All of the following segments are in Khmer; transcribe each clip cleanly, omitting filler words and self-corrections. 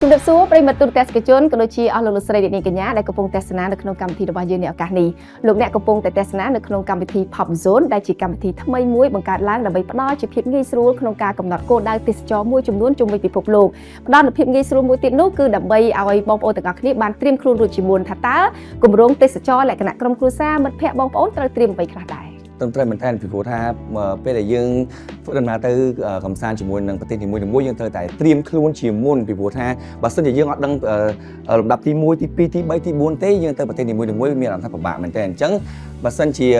ជំរាបសួរប្រិយមិត្តទូរទស្សនិកជនក៏ដូចជាអស់លោកលោកស្រីអ្នកនាងកញ្ញាដែលកំពុងទស្សនានៅក្នុងកម្មវិធីរបស់យើងនេះឱកាសនេះលោកអ្នកកំពុងតែទស្សនានៅក្នុងកម្មវិធី Pop Zone ដែលជាកម្មវិធីថ្មីមួយបង្កើតឡើងដើម្បីផ្ដល់ជាភាពងាយស្រួលក្នុងការកំណត់គោលដៅទេសចរមួយចំនួនជុំវិញពិភពលោកផ្ដល់នូវភាពងាយស្រួលមួយទៀតនោះគឺដើម្បីឲ្យបងប្អូនទាំងអស់គ្នាបានត្រៀមខ្លួនរួចជាមុនថាតើគម្រោងទេសចរលក្ខណៈក្រុមគ្រួសារមិត្តភ័ក្តិបងប្អូនត្រូវត្រៀមអ្វីខ្លះដែរ។ ត្រឹមត្រូវមែនតើពីព្រោះថាពេលដែលយើងធ្វើដំណើរទៅកំសាន្តជាមួយនឹងប្រទេសនីមួយៗយើងត្រូវតែត្រៀមខ្លួនជាមុនពីព្រោះថាបើសិនជាយើងអត់ដឹងលំដាប់ទី1ទី2ទី3ទី4ទេយើងទៅប្រទេសនីមួយៗមានអារម្មណ៍ថាពិបាកមែនតើអញ្ចឹងបើសិនជាឲ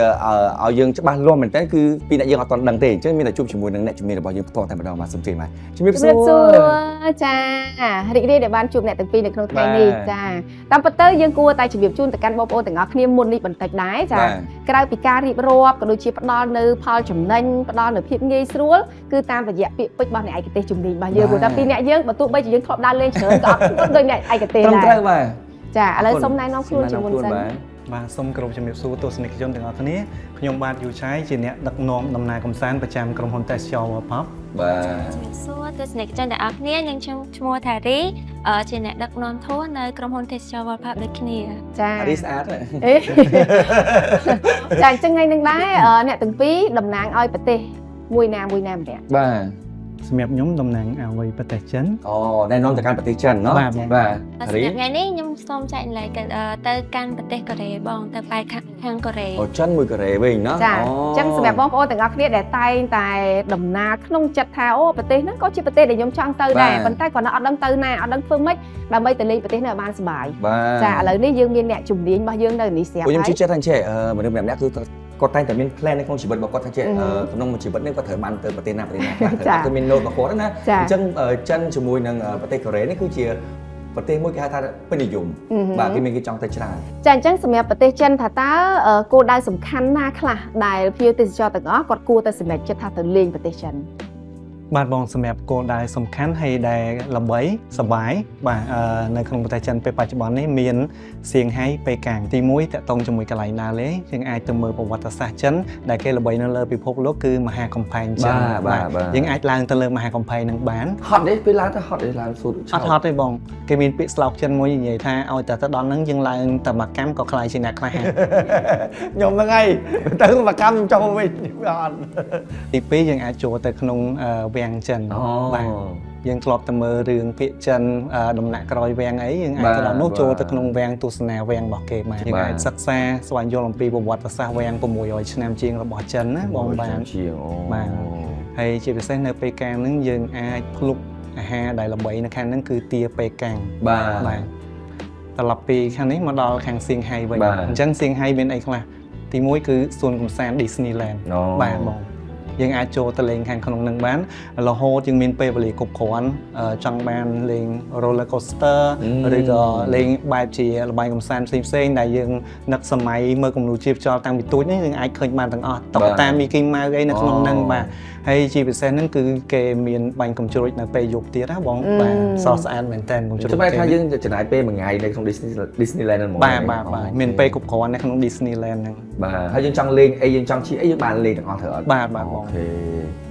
្យយើងច្បាស់លាស់មែនតើគឺពីអ្នកយើងអត់ទាន់ដឹងទេអញ្ចឹងមានតែជួបជាមួយនឹងអ្នកជំនាញរបស់យើងផ្ទាល់តែម្ដងបាទសូមជម្រាបបាទជំរាបសួ ជំរាបសួ រ រចារីករាយដែលបានជួបអ្នកទាំងពីរនៅក្នុងថ្ងៃនេះចាតាមពិតទៅយើងគួរតែជម្រាបជូនទៅកាន់បងប្អូនទាំងអស់គ្នាមុននេះបន្តិចដែរចាក្រៅពីការរៀបរាប់ក៏ដូចជាផ្ដល់នៅផលចំណេញផ្ដល់នៅភាពងាយស្រួលគឺតាមរយៈពាក្យពេចន៍របស់អ្នកឯកទេសជំនាញរបស់យើងព្រោះតែពីរអ្នកយើងបើទោះបីជាយើងធ្លាប់ដើរលេងច្រើនក៏អត់ធ្លាប់ដូចអ្នកឯកទេស ត្រឹម ដែរ ត្រូវបាទ ចាឥឡូវសូមណែនាំខ្លួនជាមុនសិន បាទ បាទសូមគោរពជំរាបសួរទស្សនិកជនទាំងអស់គ្នាខ្ញុំបាទយូឆៃជាអ្នកដឹកនាំដំណើរកម្សាន្តប្រចាំក្រុមហ៊ុនទេសចរ World Pop។ បាទ ជំរាបសួរទស្សនិកជនទាំងអស់គ្នាខ្ញុំឈ្មោះថារីជាអ្នកដឹកនាំ tour នៅក្រុមហ៊ុនទេសចរ World Pub ដូចគ្នា។ ចា អារីស្អាតហ៎។ អេចាអញ្ចឹងថ្ងៃនឹងដែរអ្នកទាំងពីរតំណាងឲ្យប្រទេសមួយណាមួយណាម្នាក់? បាទ សម្រាប់ខ្ញុំតំណាងឲ្យប្រទេសចិន។ អូណែនាំទៅកាន់ប្រទេសចិនណោះ។ បាទបង។ បាទ សម្រាប់ថ្ងៃនេះខ្ញុំសូមចែករំលែកទៅកាន់ប្រទេសកូរ៉េបងទៅប៉ែកខាងកូរ៉េ។ អូចិនមួយកូរ៉េវិញណោះ។ ចាអញ្ចឹងសម្រាប់បងប្អូនទាំងអស់គ្នាដែលតែងតែដំណើរក្នុងចិត្តថាអូប្រទេសហ្នឹងក៏ជាប្រទេសដែលខ្ញុំចង់ទៅដែរប៉ុន្តែគាត់នៅអត់ដឹងទៅណាអត់ដឹងធ្វើម៉េចដើម្បីទៅលេងប្រទេសនោះឲ្យបានសប្បាយ បាទ ចាឥឡូវនេះយើងមានអ្នកជំនាញរបស់យើងនៅនេះស្រាប់ ព្រោះខ្ញុំ ហើយ ជឿជាក់ថាអញ្ចេះមនុស្សម្នាក់ៗគឺគាត់តែងតែមាន plan នៅក្នុងជីវិតរបស់គាត់ថាចេះក្នុងមួយជីវិតនេះគាត់ត្រូវបានទៅប្រទេសណាប្រទេសណាខ្លះត្រូវមាន note របស់គាត់ណាអញ្ចឹងចិនជាមួយនឹងប្រទេសកូរ៉េនេះគឺជាប្រទេសមួយគេហៅថាពេញនិយមបាទគេមានគេចង់ទៅច្រើន។ ចាអញ្ចឹងសម្រាប់ប្រទេសចិនថាតើគោលដៅសំខាន់ណាខ្លះដែលភ្ញៀវទេសចរទាំងអស់គាត់គួរតែសម្រេចចិត្តថាទៅលេងប្រទេសចិន? បាទបងសម្រាប់គោលដៅសំខាន់ហើយដែលល្បីសប្បាយបាទនៅក្នុងប្រទេសចិនពេលបច្ចុប្បន្ននេះមានសៀងហៃប៉េកាំងទី1តាក់ទងជាមួយកន្លែងដើរលេងយើងអាចទៅមើលប្រវត្តិសាស្ត្រចិនដែលគេល្បីនៅលើពិភពលោកគឺមហាកំផែងចិន។ បាទបាទបាទ យើងអាចឡើងទៅលើមហាកំផែងនឹងបាន។ ហត់ទេពេលឡើងទៅហត់ទេឡើងសួរ? អត់ហត់ទេបងគេមានពាក្យស្លោកចិនមួយនិយាយថាឲ្យតែទៅដល់ហ្នឹងយើងឡើងតែមួយកម្មក៏ក្លាយជាអ្នកក្លាហាន។ ខ្ញុំហ្នឹងហើយទៅមកកម្មខ្ញុំចង់វិញអត់ ទី2យើងអាចចូលទៅក្នុងវាំងចិនបាទយើងធ្លាប់តែមើលរឿងពាក្យចិនដំណាក់ក្រោយវាំងអីយើងអាចទៅដល់នោះចូលទៅក្នុងវាំងទស្សនាវាំងរបស់គេបានយើងអាចសិក្សាស្វែងយល់អំពីប្រវត្តិសាស្ត្រវាំង600ឆ្នាំជាងរបស់ចិនណាបងបាទ ជាងអូ បាទហើយជាពិសេសនៅពេលកាំងហ្នឹងយើងអាចភ្លុកអាហារដែលល្បីនៅខាងហ្នឹងគឺទាប៉េកាំង។ បាទ បាទត្រឡប់ពីខាងនេះមកដល់ខាងសៀងហៃវិញ បាទ អញ្ចឹងសៀងហៃមានអីខ្លះទី1គឺសួនកម្សាន្ត Disneyland។ អូ បាទបងយើងអាចចូលទៅលេងខាងក្នុងនឹងបានរហូតយើងមានពេលវេលាគ្រប់គ្រាន់ចង់បានលេង roller coaster ឬក៏លេងបែបជាល្បែងកម្សាន្តផ្សេងៗដែលយើងនឹកសម័យមើលគំនូរជីវចលតាំងពីតូចនេះយើងអាចឃើញបានទាំងអស់តុក្កតា Mickey Mouse អីនៅក្នុងហ្នឹងបាទហើយជាពិសេសហ្នឹងគឺគេមានបាញ់កំជ្រួចនៅពេលយប់ទៀតណាបងបាទស្រស់ស្អាតមែនតើកំជ្រួច ចាំបែរ គេ ថាយើងចំណាយពេលមួយថ្ងៃនៅក្នុង Disneyland ហ្នឹងហ្មង? បាទបាទបាទមានពេលគ្រប់គ្រាន់នៅក្នុង Disneyland ហ្នឹង។ បាទហើយយើងចង់លេងអីយើងចង់ជិះអីយើងបានលេងទាំងអស់ត្រូវអត់? បាទបាទបង។ អូខេ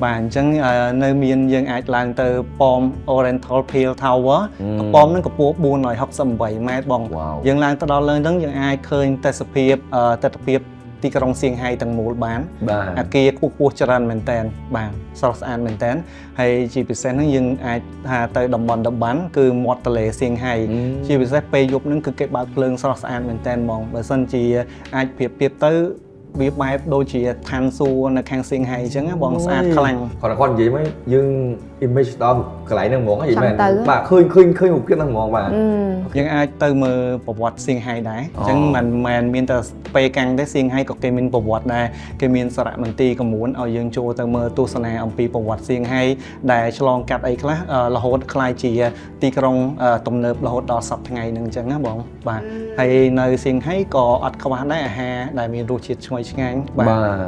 បាទអញ្ចឹងនៅមានយើងអាចឡើងទៅប៉ម Oriental Pearl Tower ប៉មហ្នឹងកម្ពស់468ម៉ែត្របង វ៉ាវ យើងឡើងទៅដល់លើហ្នឹងយើងអាចឃើញទេសភាពទស្សនភាពទីក្រុងសៀងហៃទាំងមូលបាន បាទ អាគារខ្ពស់ខ្ពស់ច្រើនមែនតើបាទស្រស់ស្អាតមែនតើហើយជាពិសេសហ្នឹងយើងអាចថាទៅតំបន់តំបានគឺមាត់ទន្លេសៀងហៃជាពិសេសពេលយប់ហ្នឹងគឺគេបើកភ្លើងស្រស់ស្អាតមែនតើហ្មងបើសិនជាអាចប្រៀបធៀបទៅវាបែបដូចជាឋានសួគ៌នៅខាងសៀងហៃអញ្ចឹងណាបងស្អាតខ្លាំង។ គាត់គាត់និយាយមកយើង image ដល់កន្លែងហ្នឹងហ្មងហ៎និយាយមែន ចង់ទៅ បាទឃើញឃើញឃើញរូបភាពហ្នឹងហ្មងបាទ អឺ យើងអាចទៅមើលប្រវត្តិសៀងហៃដែរអញ្ចឹងមិនមែនមានតែប៉េកាំងទេសៀងហៃក៏គេមានប្រវត្តិដែរគេមានសារមន្ទីរកមួនឲ្យយើងចូលទៅមើលទស្សនាអំពីប្រវត្តិសៀងហៃដែលឆ្លងកាត់អីខ្លះរហូតក្លាយជាទីក្រុងទំនើបរហូតដល់សប្តាហ៍ថ្ងៃហ្នឹងអញ្ចឹងណាបងបាទហើយនៅសៀងហៃក៏អត់ខ្វះដែរអាហារដែលមានរសជាតិឈ្ងុយឆ្ងាញ់បាទ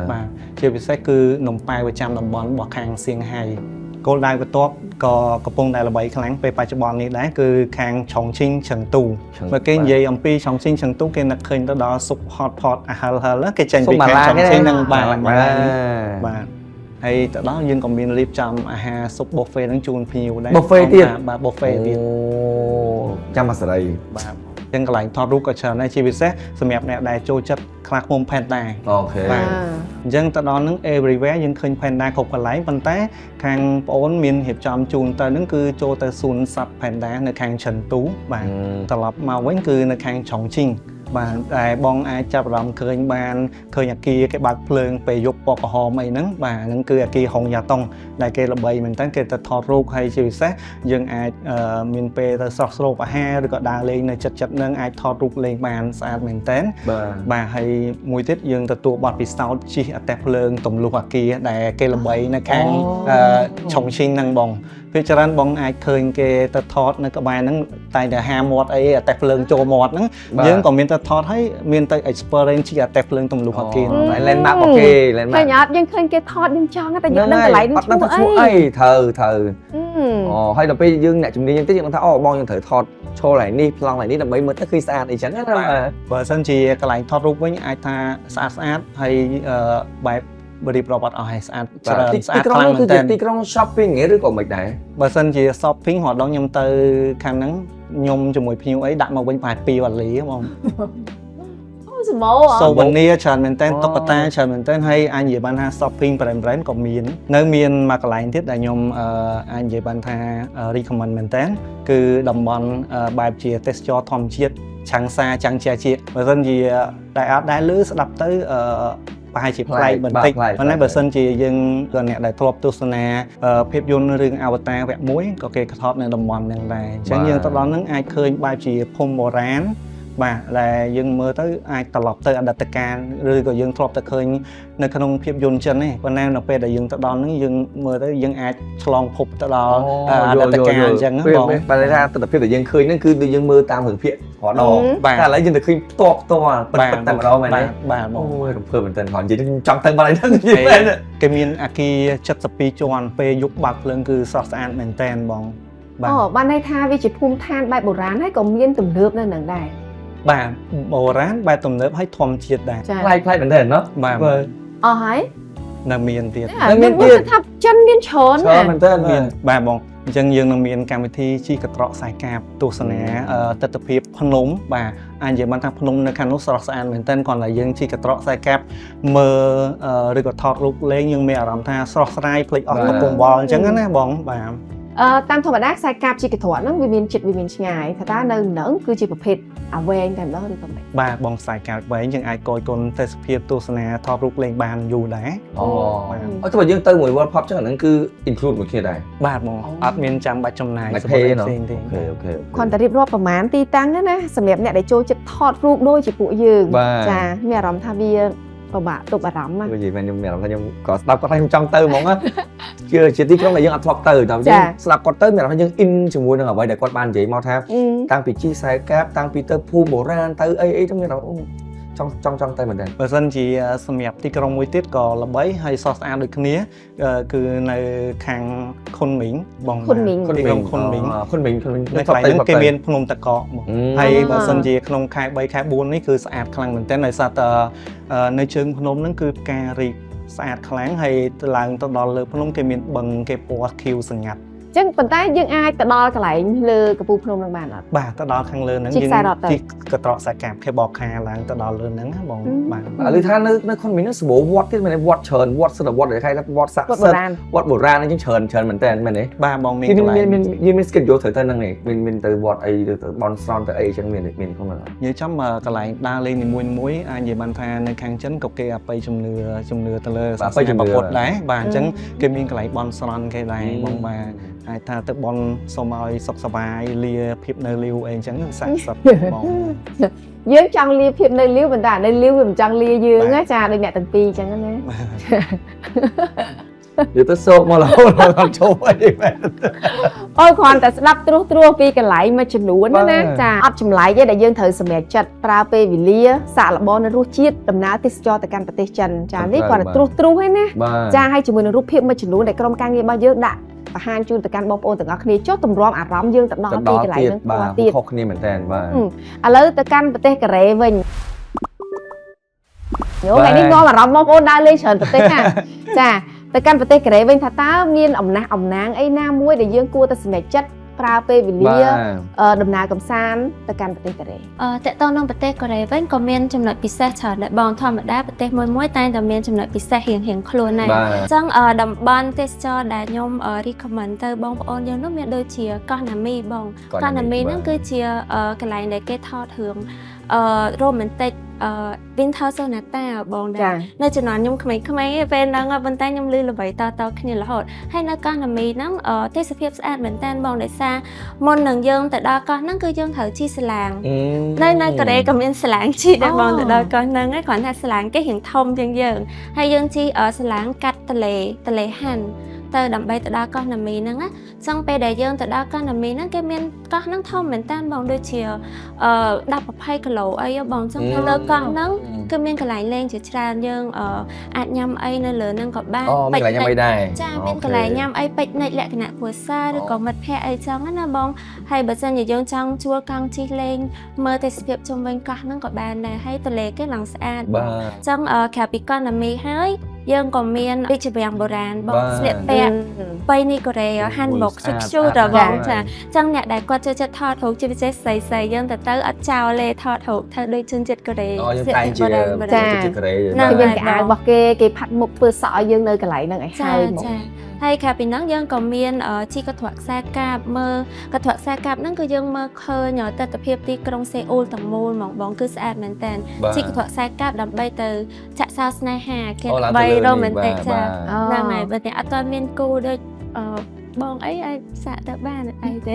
បាទជាពិសេសគឺនំប៉ែវប្រចាំតំបន់របស់ខាងសៀងហៃគោលដៅបន្ទាប់ក៏កំពុងតែល្បីខ្លាំងពេលបច្ចុប្បន្ននេះដែរគឺខាងឆុងឈិងឆឹងទូបើគេនិយាយអំពីឆុងឈិងឆឹងទូគេនឹកឃើញទៅដល់ស៊ុប hot pot អាហិលហិលគេចេញពីខាងឆុងឈិងហ្នឹងបាទ បាទ បាទ។ ហើយទៅដល់យើងក៏មានរៀបចំអាហារស៊ុប buffet ហ្នឹងជូនភ្ញៀវដែរ Buffet ទៀត បាទ buffet ទៀត អូចាំមកសេរី បាទអញ្ចឹងកន្លែងថតរូបក៏ច្រើនដែរជាពិសេសសម្រាប់អ្នកដែលចូលចិត្តខ្លាឃ្មុំ panda OK បាទ អញ្ចឹងទៅដល់ហ្នឹង everywhere យើងឃើញ panda គ្រប់កន្លែងប៉ុន្តែខាងប្អូនមានរៀបចំជូនទៅហ្នឹងគឺចូលទៅសួនសត្វ panda នៅខាងឆិនទូបាទត្រឡប់មកវិញគឺនៅខាងឆុងឈីងបាទតែបងអាចចាប់អារម្មណ៍ឃើញបានឃើញអាគារគេបើកភ្លើងពេលយប់ពណ៌ក្រហមអីហ្នឹងបាទហ្នឹងគឺអាគារហុងយ៉ាតុងដែលគេល្បីមែនតើគេទៅថតរូបហើយជាពិសេសយើងអាចមានពេលទៅស្រស់ស្រូបអាហារឬក៏ដើរលេងនៅចិត្តចិត្តហ្នឹងអាចថតរូបលេងបានស្អាតមែនតើ បាទ បាទហើយមួយទៀតយើងទទួលបទពិសោធន៍ជិះអតេះភ្លើងទម្លុះអាគារដែលគេល្បីនៅខាងឆុងឈីងហ្នឹងបងពេលច្រើនបងអាចឃើញគេទៅថតនៅក្បែរហ្នឹងតែតែហាមាត់អីអតេះភ្លើងចូលមាត់ហ្នឹងយើងក៏មានទៅថតហើយមានទៅ experience ជិះអតេះភ្លើងទម្លុះអាគារហ្នឹង តែ landmark របស់គេ landmark ឃើញអត់យើងឃើញគេថតយើងចង់តែយើងដឹងកន្លែង អត់ដឹងថា ឈ្មោះអី ឈ្មោះអីត្រូវត្រូវ អឺ អូហើយដល់ពេលយើងអ្នកជំនាញយើងតិចយើងដឹងថាអូបងយើងត្រូវថតឈរកន្លែងនេះប្លង់កន្លែងនេះដើម្បីមើលទៅឃើញស្អាតអីចឹងណាបាទ បើសិនជាកន្លែងថតរូបវិញអាចថាស្អាតស្អាតហើយបែបរៀបរាប់អត់អស់ហើយស្អាតច្រើន ទី ស្អាត ក្រុង ខ្លាំងមែនទែន គឺជាទីក្រុង shopping ឯងឬក៏មិនដែរ បើសិនជា shopping រាល់ដងខ្ញុំទៅខាងហ្នឹងខ្ញុំជាមួយភ្ញៀវអីដាក់មកវិញប្រហែល2វ៉ាលីហ៎បង អូសម្បូរហ៎ souvenir ច្រើនមែនតើតុក្កតាច្រើនមែនតើហើយអាចនិយាយបានថា shopping brand brand ក៏មាននៅមានមួយកន្លែងទៀតដែលខ្ញុំអាចនិយាយបានថា recommend មែនតើគឺតំបន់បែបជាទេសចរធម្មជាតិឆាងសាចាំងជាជាបើសិនជាដែលអត់ដែលឮស្ដាប់ទៅប្រហែលជាប្លែកបន្តិចប៉ុន្តែបើសិនជាយើងក៏អ្នកដែលធ្លាប់ទស្សនាភាពយន្តរឿងអវតារវគ្គ1ក៏គេថតនៅតំបន់ហ្នឹងដែរអញ្ចឹងយើងទៅដល់ហ្នឹងអាចឃើញបែបជាភូមិបុរាណបាទដែលយើងមើលទៅអាចត្រឡប់ទៅអតីតកាលឬក៏យើងធ្លាប់តែឃើញនៅក្នុងភាពយន្តចិនទេប៉ុន្តែនៅពេលដែលយើងទៅដល់ហ្នឹងយើងមើលទៅយើងអាចឆ្លងភពទៅដល់អតីតកាលអញ្ចឹងណាបង បាទថាទស្សនភាពដែលយើងឃើញហ្នឹងគឺដូចយើងមើលតាមរឿងភាគរដង បាទ តែឥឡូវយើងទៅឃើញផ្ទាល់ផ្ទាល់ពិតពិតតែម្ដងមែនទេ បាទបង អូយរំភើបមែនទែនគ្រាន់និយាយចង់ទៅបាត់ហើយហ្នឹងនិយាយមែន គេមានអាគារ72ជាន់ពេលយប់បើកភ្លើងគឺស្រស់ស្អាតមែនតែនបងបាទ អូបានន័យថាវាជាភូមិឋានបែបបុរាណហើយក៏មានទំនើបនៅនឹងដែរ បាទបុរាណបែបទំនើបហើយធម្មជាតិដែរ ចា ប្លែកប្លែកមែនទែនណោះ បាទ អស់ហើយ នៅមានទៀត នៅមានទៀត ថាចិនមានច្រើន ច្រើន ណា មែនទែន មានបាទបងអញ្ចឹងយើងនឹងមានកម្មវិធីជិះកត្រកខ្សែកាបទស្សនាទស្សនភាពភ្នំបាទអាចនិយាយបានថាភ្នំនៅខាងនោះស្រស់ស្អាតមែនទែនគ្រាន់តែយើងជិះកត្រកខ្សែកាបមើលឬក៏ថតរូបលេងយើងមានអារម្មណ៍ថាស្រស់ស្រាយភ្លេចអស់ទុក្ខកង្វល់អញ្ចឹងណាបងបាទ តាមធម្មតាខ្សែកាបជាកត្រកហ្នឹងវាមានចិត្តវាមានឆ្ងាយថាតើនៅនឹងគឺជាប្រភេទអាវែងតែម្ដងឬក៏មិន បាទបងខ្សែកាបវែងយើងអាចកយគុណទេសភាពទស្សនាថតរូបលេងបានយូរដែរ អូអត់ទៅបើយើងទៅមួយ World Pub ចឹងអាហ្នឹងគឺ include មួយគ្នាដែរ បាទបងអត់មានចាំបាច់ចំណាយ មិន សម្រាប់ pay ណោះ ផ្សេងទេ OK OK គ្រាន់តែរៀបរាប់ប្រមាណទីតាំងហ្នឹងណាសម្រាប់អ្នកដែលចូលចិត្តថតរូបដូចជាពួកយើង បាទ ចាមានអារម្មណ៍ថាវាពិបាកទប់អារម្មណ៍ណា និយាយមែនខ្ញុំមានអារម្មណ៍ថាខ្ញុំក៏ស្ដាប់គាត់ថាខ្ញុំចង់ទៅហ្មងណាជាទីក្រុងដែលយើងអត់ធ្លាប់ទៅតែយើងស្ដាប់គាត់ទៅមានអារម្មណ៍ថាយើង in ជាមួយនឹងអ្វីដែលគាត់បាននិយាយមកថា អឺ តាំងពីជិះខ្សែកាបតាំងពីទៅភូមិបុរាណទៅអីអីទៅមានអារម្មណ៍អូចង់ចង់ចង់ទៅមែនទែន បើសិនជាសម្រាប់ទីក្រុងមួយទៀតក៏ល្បីហើយស្រស់ស្អាតដូចគ្នាគឺនៅខាងខុនមីងបង ខុនមីង ទីក្រុងខុនមីង ខុនមីងខុនមីង នៅកន្លែងហ្នឹងគេមានភ្នំតកកបងហើយបើសិនជាក្នុងខែ3ខែ4នេះគឺស្អាតខ្លាំងមែនទែនដោយសារតែនៅជើងភ្នំហ្នឹងគឺផ្ការីកស្អាតខ្លាំងហើយទៅឡើងទៅដល់លើភ្នំគេមានបឹងគេពណ៌ខៀវសងាត់ អញ្ចឹងប៉ុន្តែយើងអាចទៅដល់កន្លែងលើកំពូលភ្នំនឹងបានអត់ បាទទៅដល់ខាងលើហ្នឹង ជិះខ្សែរថទៅ ជិះកត្រកខ្សែកាប cable car ឡើងទៅដល់លើហ្នឹងណាបងបាទ ឥឡូវថានៅខុនមីងហ្នឹងសម្បូរវត្តទៀតមែនទេវត្តច្រើនវត្តសិតតែវត្តដែលគេថាវត្តស័ក្តិសិទ្ធិ វត្តបុរាណ វត្តបុរាណអញ្ចឹងច្រើនច្រើនមែនតើមែនទេ បាទបងមា គេ នកន្លែង មានមានយើងមាន schedule ត្រូវទៅហ្នឹងឯងមានមានទៅវត្តអីទៅទៅបន់ស្រន់ទៅអីអញ្ចឹងមានមានក្នុងហ្នឹងអត់ និយាយចំកន្លែងដើរលេងនីមួយៗអាចនិយាយបានថានៅខាងចិនក៏គេអបិយជំនឿជំនឿទៅលើសាសនាពុទ្ធដែរបាទអញ្ចឹងគេមានកន្លែងបន់ស្រន់គេដែរបងបាទអាចថាទៅបន់សូមឲ្យសុខសប្បាយលាភាពនៅលីវអីអញ្ចឹងស័ក្តិសិទ្ធិបង យើងចង់លាភាពនៅលាវប៉ុន្តែនៅលាវវាមិនចង់លាយើងណាចាដូចអ្នកទាំងពីរអញ្ចឹងណា និយាយទៅសោកមករហូតដល់អត់ចូលអីមែន អូយគ្រាន់តែស្ដាប់ត្រួសត្រាសពីកន្លែងមួយចំនួនណា បាទ ចាអត់ចម្លែកទេដែលយើងត្រូវសម្រេចចិត្តប្រើពេលវេលាសាកល្បងនៅរសជាតិដំណើរទេសចរទៅកាន់ប្រទេសចិនចានេះគ្រាន់តែត្រួសត្រាសឯណា បាទ ចាហើយជាមួយនឹងរូបភាពមួយចំនួនដែលក្រុមការងាររបស់យើងដាក់បង្ហាញជូនទៅកាន់បងប្អូនទាំងអស់គ្នាចុះទម្រាំអារម្មណ៍យើងទៅដល់ ទៅដល់ ទីកន្លែង ទៀត ហ្នឹងផ្ បាទ ទាល់ទៀត ខុសគ្នាមែនតើបាទ ឥឡូវទៅកាន់ប្រទេសកូរ៉េវិញញោម បាទ ថ្ងៃនេះនាំអារម្មណ៍បងប្អូនដើរលេងច្រើនប្រទេសណា ចា ទៅកាន់ប្រទេសកូរ៉េវិញថាតើមានអំណះអំណាងអីណាមួយដែលយើងគួរតែសម្រេចចិត្តប្រើពេលវេលា ដំណើរកំសាន្តទៅកាន់ប្រទេសកូរ៉េ តកតងនឹងប្រទេសកូរ៉េវិញក៏មានចំណុចពិសេសច្រើនដែរបងធម្មតាប្រទេសមួយមួយតែងតែមានចំណុចពិសេសរៀងៗខ្លួនដែរ បាទ អញ្ចឹងតំបន់ទេសចរដែលខ្ញុំ recommend ទៅបងប្អូនយើងនោះមានដូចជាកោះណាមីបងកោះណាមីហ្នឹងគឺជាកន្លែងដែលគេថតរឿងromantic Winter Sonata បងដែរ ចា នៅជំនាន់ខ្ញុំក្មេងៗឯងពេលហ្នឹងប៉ុន្តែខ្ញុំឮល្បីតៗគ្នារហូតហើយនៅកោះណាមីហ្នឹងទេសភាពស្អាតមែនតើបងដោយសារមុននឹងយើងទៅដល់កោះហ្នឹងគឺយើងត្រូវជិះសាឡាង នៅកូរ៉េក៏មានសាឡាងជិះដែរបងទៅដល់កោះហ្នឹងឯងគ្រាន់តែសាឡាងគេរៀងធំជាងយើងហើយយើងជិះសាឡាងកាត់ទលេទលេហាន់ទៅដើម្បីទៅដល់កោះណាមីហ្នឹងណាចឹងពេលដែលយើងទៅដល់កោះណាមីហ្នឹងគេមានកោះហ្នឹងធំមែនតើបងដូចជា10 20គីឡូអីហ៎បងចឹងទៅលើកោះហ្នឹងគឺមានកន្លែងលេងជាច្រើនយើងអាចញ៉ាំអីនៅលើហ្នឹងក៏បាន អូមានកន្លែងញ៉ាំអីដែរ ចាមានកន្លែងញ៉ាំអីពេចនិចលក្ខណៈគ្រួសារឬក៏មិត្តភ័ក្តិអីចឹងណាបងហើយបើសិនជាយើងចង់ជួលកង់ជិះលេងមើលទេសភាពជុំវិញកោះហ្នឹងក៏បានដែរហើយទន្លេគេឡើងស្អាត បាទ ចឹងក្រៅពីកោះណាមីហើយយើងក៏មានរាជវាំងបុរាណបងស្លៀកពាក់បីនីកូរ៉េហាន់បុកឈូតៗរបស់ចាចឹងអ្នកដែលគាត់ចូលចិត្តថតរូបជាពិសេសស្រីស្រីយើងទៅទៅអត់ចោលទេថតរូបធ្វើដូចជនជាតិកូរ៉េ អូយើងតែងជា បុរាណបុរាណ ជាកូរ៉េ ហ្នឹង គេមានកៅអៅរបស់គេគេផាត់មុខធ្វើសក់ឲ្យយើងនៅកន្លែងហ្នឹងឲ្យ ចា ហើយហ្មង ចាហើយក្រៅពីហ្នឹងយើងក៏មានជិះកន្ត្រកខ្សែកាបមើលកន្ត្រកខ្សែកាបហ្នឹងគឺយើងមើលឃើញទិដ្ឋភាពទីក្រុងសេអ៊ូលទាំងមូលហ្មងបងគឺស្អាតមែនតើជិះកន្ត្រកខ្សែកាបដើម្បីទៅចាក់សោស្នេហាគេបី romantic ចាហ្នឹងហើយបើតែអត់ទាន់មានគូដូចបងអីអាចសាក់ទៅបានអីទេ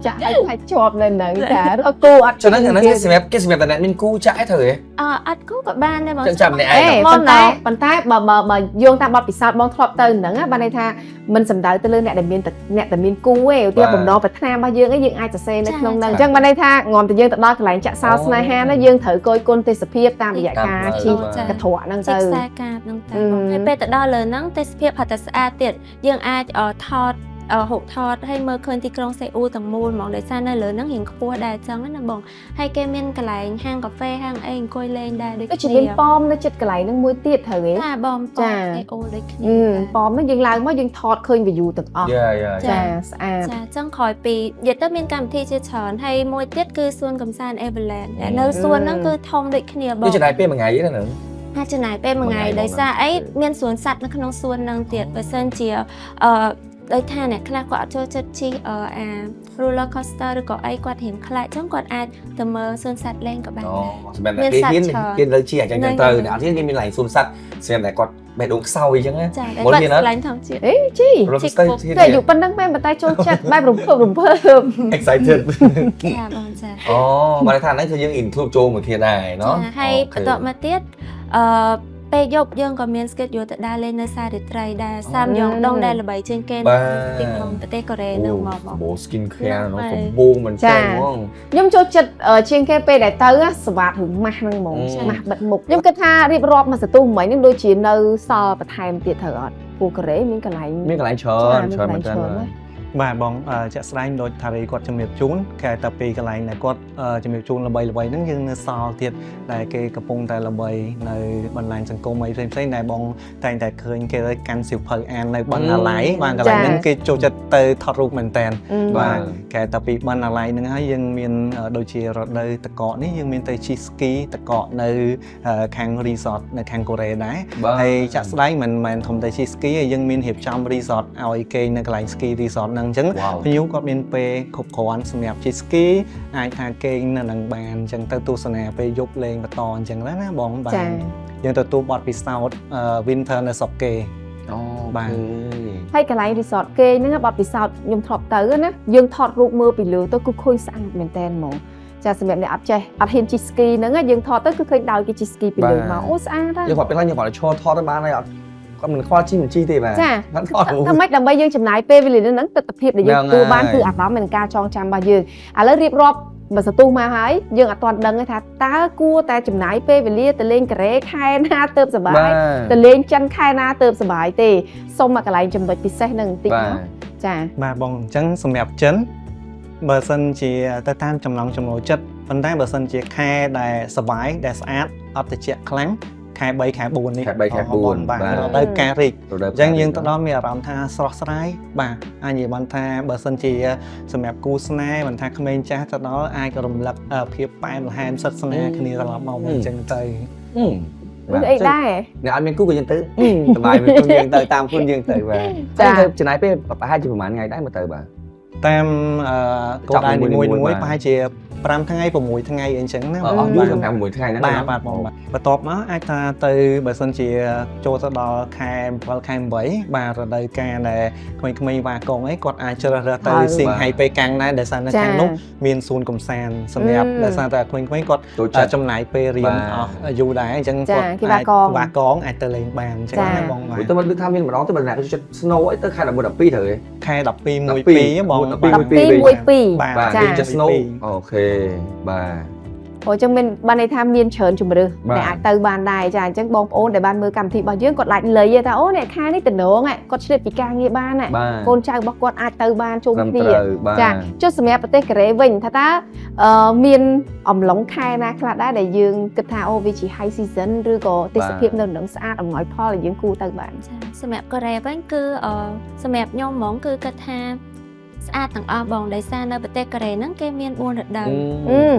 ចាក់ឲ្យថាជាប់នៅហ្នឹងចារកគូអត់ ចំណុចហ្នឹងគេសម្រាប់គេសម្រាប់តែអ្នកមានគូចាក់ឯងត្រូវទេ អអត់គូក៏បានដែរបង ចាំម្នាក់ឯង អេប៉ុន្តែប៉ុន្តែបើបើបើយោងតាមបទពិសោធន៍បងធ្លាប់ទៅហ្នឹងណាបានន័យថាមិនសំដៅទៅលើអ្នកដែលមានអ្នកដែលមានគូទេឧទាហរណ៍បំណងប្រាថ្នារបស់យើងឯងយើងអាចសរសេរនៅក្នុងហ្នឹងអញ្ចឹងបានន័យថាងំតែយើងទៅដល់កន្លែងចាក់សោស្នេហាណាយើងត្រូវកយគុណទេសភាពតាមរយៈការជិះកន្ត្រកហ្នឹង ជិះ ទៅ ខ្សែកាបហ្នឹងទៅបងហើយពេលទៅដល់លើហ្នឹងទេសភាពហត់តែស្អាតទៀតយើងអាចថតហុកថតហើយមើលឃើញទីក្រុងសេអ៊ូលទាំងមូលហ្មងដោយសារនៅលើហ្នឹងរៀងខ្ពស់ដែរអញ្ចឹងណាបងហើយគេមានកន្លែងហាងកាហ្វេហាងអីអង្គុយលេងដែរដូច ដូចជាមានប៉មនៅចិត្តកន្លែងហ្នឹងមួយទៀតត្រូវទេ ចាបងប៉មសេអ៊ូលដូចគ្នា ប៉មហ្នឹងយើងឡើងមកយើងថតឃើញ view ទាំងអស់ យ៉ាយ៉ា ចាស្អាត ចាអញ្ចឹងក្រោយពីនិយាយទៅមានកម្មវិធីជាច្រើនហើយមួយទៀតគឺសួនកំសាន្ត Everland ដែលនៅសួនហ្នឹងគឺធំដូចគ្នាបង នេះចំណាយពេលមួយថ្ងៃទេណាហ្នឹង អាចចំណាយពេលមួយថ្ងៃដោយសារអីមានសួនសត្វនៅក្នុងសួនហ្នឹងទៀតបើសិនជាអឺដោយថាអ្នកខ្លះគាត់អត់ចូលចិត្តជិះអា roller coaster ឬក៏អីគាត់រៀងខ្លាចអញ្ចឹងគាត់អាចទៅមើលសួនសត្វលេងក៏បាន អូ ដែរ សម្រាប់អ្នកគេហ៊ានគេលើជិះអញ្ចឹងទៅអ្នកអត់ហ៊ានគេមានកន្លែងសួនសត្វសម្រាប់តែគាត់បេះដូងខ្សោយអញ្ចឹងណា ចាតែគាត់កន្លែងធម្មជាតិ អេជី roller coaster តែអាយុប៉ុណ្្នឹងមែនប៉ុន្តែចូលចិត្តបែបរំភើបរំភើប excited ចាបងចា អូបានថាហ្នឹងគឺយើង include ចូលមួយគ្នាដែរណោះ ចាហើយបន្ទាប់មកទៀតអឺពេលយប់យើងក៏មាន schedule ទៅដើរលេងនៅសារាត្រីដែរសាមយ៉ងដងដែលល្បីជាងគេនៅទីក្រុងប្រទេសកូរ៉េនឹងមកបង បូ skin care នោះកំបូងមែនតើហ្មង ខ្ញុំចូលចិត្តជាងគេពេលដែលទៅសវ៉ាតរឿងម៉ាស់ហ្នឹងហ្មងម៉ាស់បិទមុខខ្ញុំគិតថារៀបរាប់មកសន្ទុះមិញហ្នឹងដូចជានៅសល់បន្ថែមទៀតត្រូវអត់ពូកូរ៉េមានកន្លែង មានកន្លែងច្រើនច្រើនមែនតើ បាទបងជាក់ស្ដែងដូចថារីគាត់ជំរាបជូនគេតែពីកន្លែងដែលគាត់ជំរាបជូនល្បីៗហ្នឹងយើងនៅសល់ទៀតដែលគេកំពុងតែល្បីនៅបណ្ដាញសង្គមអីផ្សេងៗដែលបងតែងតែឃើញគេទៅកាន់សៀវភៅអាននៅបណ្ណាល័យបាទកន្លែងហ្នឹងគេចូលចិត្តទៅថតរូបមែនតើបាទគេតែពីបណ្ណាល័យហ្នឹងហើយយើងមានដូចជារដូវតកកនេះយើងមានទៅជិះស្គីតកកនៅខាង resort នៅខាងកូរ៉េដែរហើយចាក់ស្ដែងមិនមែនធំតែជិះស្គីទេយើងមានរៀបចំ resort ឲ្យគេនៅកន្លែង ski resort ហ្នឹងអញ្ចឹងភ្ញៀវគាត់មានពេលគ្រប់គ្រាន់សម្រាប់ជិះស្គីអាចថាគេងនៅនឹងបានអញ្ចឹងទៅទស្សនាពេលយប់លេងបន្តអញ្ចឹងណាបងបាទយើងទទួលបទពិសោធន៍ winter នៅស្រុកគេ អូ បាទ ហើយកន្លែង resort គេហ្នឹងបទពិសោធន៍ខ្ញុំធ្លាប់ទៅណាយើងថតរូបមើលពីលើទៅគឺឃើញស្អាតមែនតើហ្មងចាសម្រាប់អ្នកអត់ចេះអត់ហ៊ានជិះ ski ហ្នឹងយើងថតទៅគឺឃើញដោយគេជិះ ski ពីលើមកអូស្អាតណាស់ យើងគាត់ពេលខ្លះយើងគាត់ឈរថតទៅបានហើយអត់គាត់មិនខ្វល់ជិះមិនជិះទេបាទ ចា គាត់ថត ធ្វើម៉េចដើម្បីយើងចំណាយពេលវេលាហ្នឹងទស្សនភាពដែលយើងទទួលបានគឺអារម្មណ៍និងការចងចាំរបស់យើងឥឡូវរៀបរាប់បើសន្ទុះមកហើយយើងអត់ទាន់ដឹងទេថាតើគួរតែចំណាយពេលវេលាទៅលេងកូរ៉េខែណាទៅសប្បាយទៅលេងចិនខែណាទៅសប្បាយទេសូមមកកន្លែងចំណុចពិសេសហ្នឹងបន្តិចណាចា បាទបងអញ្ចឹងសម្រាប់ចិនបើសិនជាទៅតាមចំណង់ចំណូលចិត្តប៉ុន្តែបើសិនជាខែដែលសប្បាយដែលស្អាតអត់ត្រជាក់ខ្លាំងខ ខែ3ខែ4នេះ ខែ3ខែ4 បាទ បាទ រដូវផ្ការីក រដូវ អញ្ចឹងយើងទៅដល់មានអារម្មណ៍ថាស្រស់ស្រាយបាទអាចនិយាយបានថាបើសិនជាសម្រាប់គូស្នេហ៍មិនថាក្មេងចាស់ទៅដល់អាចរំលឹកភាពផ្អែមល្ហែមសិតស្នេហ៍គ្នាត្រឡប់មកវិញអញ្ចឹងទៅ បាទ ឬអីដែរ អ្នកអត់មានគូក៏យើងទៅសប្បាយមួយខ្លួនយើងទៅតាមខ្លួនយើងទៅបាទ ចា ហើយទៅចំណាយពេលប្រហែលជាប្រហែលថ្ងៃដែរមកទៅបាទ តាមគោលដៅនីមួយ បាទ ៗប្រហែលជា5ថ្ងៃ6ថ្ងៃអីអញ្ចឹងណា អស់យូរសម្រាប់មួយថ្ងៃហ្នឹង បាទបាទបងបាទបន្ទាប់មកអាចថាទៅបើសិនជាចូលទៅដល់ខែ7ខែ8បាទរដូវកាលដែលក្មេងៗវ៉ាកងអីគាត់អាចជ្រើសរើសទៅ ហើយ សៀងហៃប៉េកាំងដែរដោយសារនៅ ចា ខាងនោះមានសួនកំសាន្តសម្រាប់ដោយសារតែក្មេងៗគាត់ ចូលចិត្ត ចំណាយពេលរៀន បាទ អស់យូរដែរអញ្ចឹង ចា គាត់ គេវ៉ាកង វ៉ាកងអាចទៅលេងបានអញ្ចឹង ចា ណាបងបាទ ព្រោះទៅមកឮថាមានម្ដងទៅបើអ្នកចូលចិត្ត snow អីទៅខែ11 12ត្រូវទេ ខែ12 1 2បង 12 បាទ 12 1 2 បាទ បាទ ចា ចូលចិត្ត snow OK បាទ អូអញ្ចឹងមានបានន័យថាមានច្រើនជំរើស បាទ ដែលអាចទៅបានដែរចាអញ្ចឹងបងប្អូនដែលបានមើលកម្មវិធីរបស់យើងគាត់អាចលៃថាអូអ្នកខែនេះតំណងគាត់ឆ្លៀតពីការងារបាន បាទ កូនចៅរបស់គាត់អាចទៅបានជុំ ត្រឹម គ្នា ត្រូវបាទ ចាចុះសម្រាប់ប្រទេសកូរ៉េវិញថាតើមានអំឡុងខែណាខ្លះដែរដែលយើងគិតថាអូវាជា high season ឬក៏ទេសភាពនៅនឹងស្អាតអំណោយផលដែលយើងគួរទៅបាន ចាសម្រាប់កូរ៉េវិញគឺសម្រាប់ខ្ញុំហ្មងគឺគិតថាស្អាតទាំងអស់បងដោយសារនៅប្រទេសកូរ៉េហ្នឹងគេមាន4រដូវ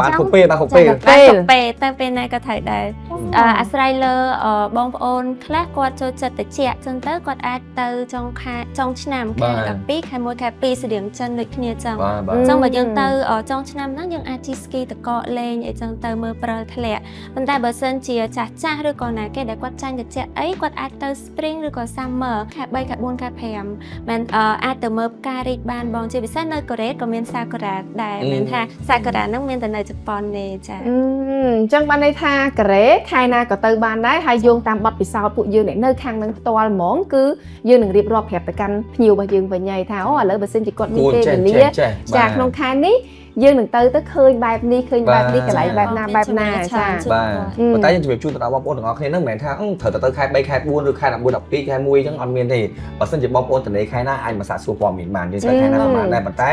បានគ្រប់ពេលបានគ្រប់ពេល ចាបានគ្រប់ពេលទៅពេលណាក៏ត្រូវដែរអាស្រ័យលើបងប្អូនខ្លះគាត់ចូលចិត្តត្រជាក់ចឹងទៅគាត់អាចទៅចុងខែចុងឆ្នាំខែ12ខែ1ខែ2ស្តៀងចិនដូចគ្នាចឹង បាទបាទ ចឹងបើយើងទៅចុងឆ្នាំហ្នឹងយើងអាចជិះស្គីតកកលេងអីចឹងទៅមើលព្រិលធ្លាក់ប៉ុន្តែបើសិនជាចាស់ចាស់ឬក៏ណាគេដែលគាត់ចាញ់ត្រជាក់អីគាត់អាចទៅ spring ឬក៏ summer ខែ3ខែ4ខែ5មិនអាចទៅមើលផ្ការីកបានបងជាពិសេសនៅកូរ៉េក៏មានសាកូរ៉ាដែរមិនថាសាកូរ៉ាហ្នឹងមានតែនៅជប៉ុនទេចា អញ្ចឹងបានន័យថាកូរ៉េខែណាក៏ទៅបានដែរហើយយោងតាមបទពិសោធន៍ពួកយើងអ្នកនៅខាងនឹងផ្ទាល់ហ្មងគឺយើងនឹងរៀបរាប់ប្រាប់ទៅកាន់ភ្ញៀវរបស់យើងវិញហើយថាអូឥឡូវបើសិនជាគាត់មាន គួរចេះ ពេលវេលា ចេះចេះ ចាក្នុងខែនេះយើងនឹងទៅទៅឃើញបែបនេះឃើញបែបនេះកន្លែងបែបណាបែបណាចា បាទប៉ុន្តែយើងជំរាបជូនទៅដល់បងប្អូនទាំងអស់គ្នាហ្នឹងមិនមែនថាត្រូវតែទៅខែ3ខែ4ឬខែ11 12ខែ1អញ្ចឹងអត់មានទេបើសិនជាបងប្អូនតនេខែណាអាចមកសាកសួរព័ត៌មានបានយើងទៅខែណាក៏បានដែរប៉ុន្តែ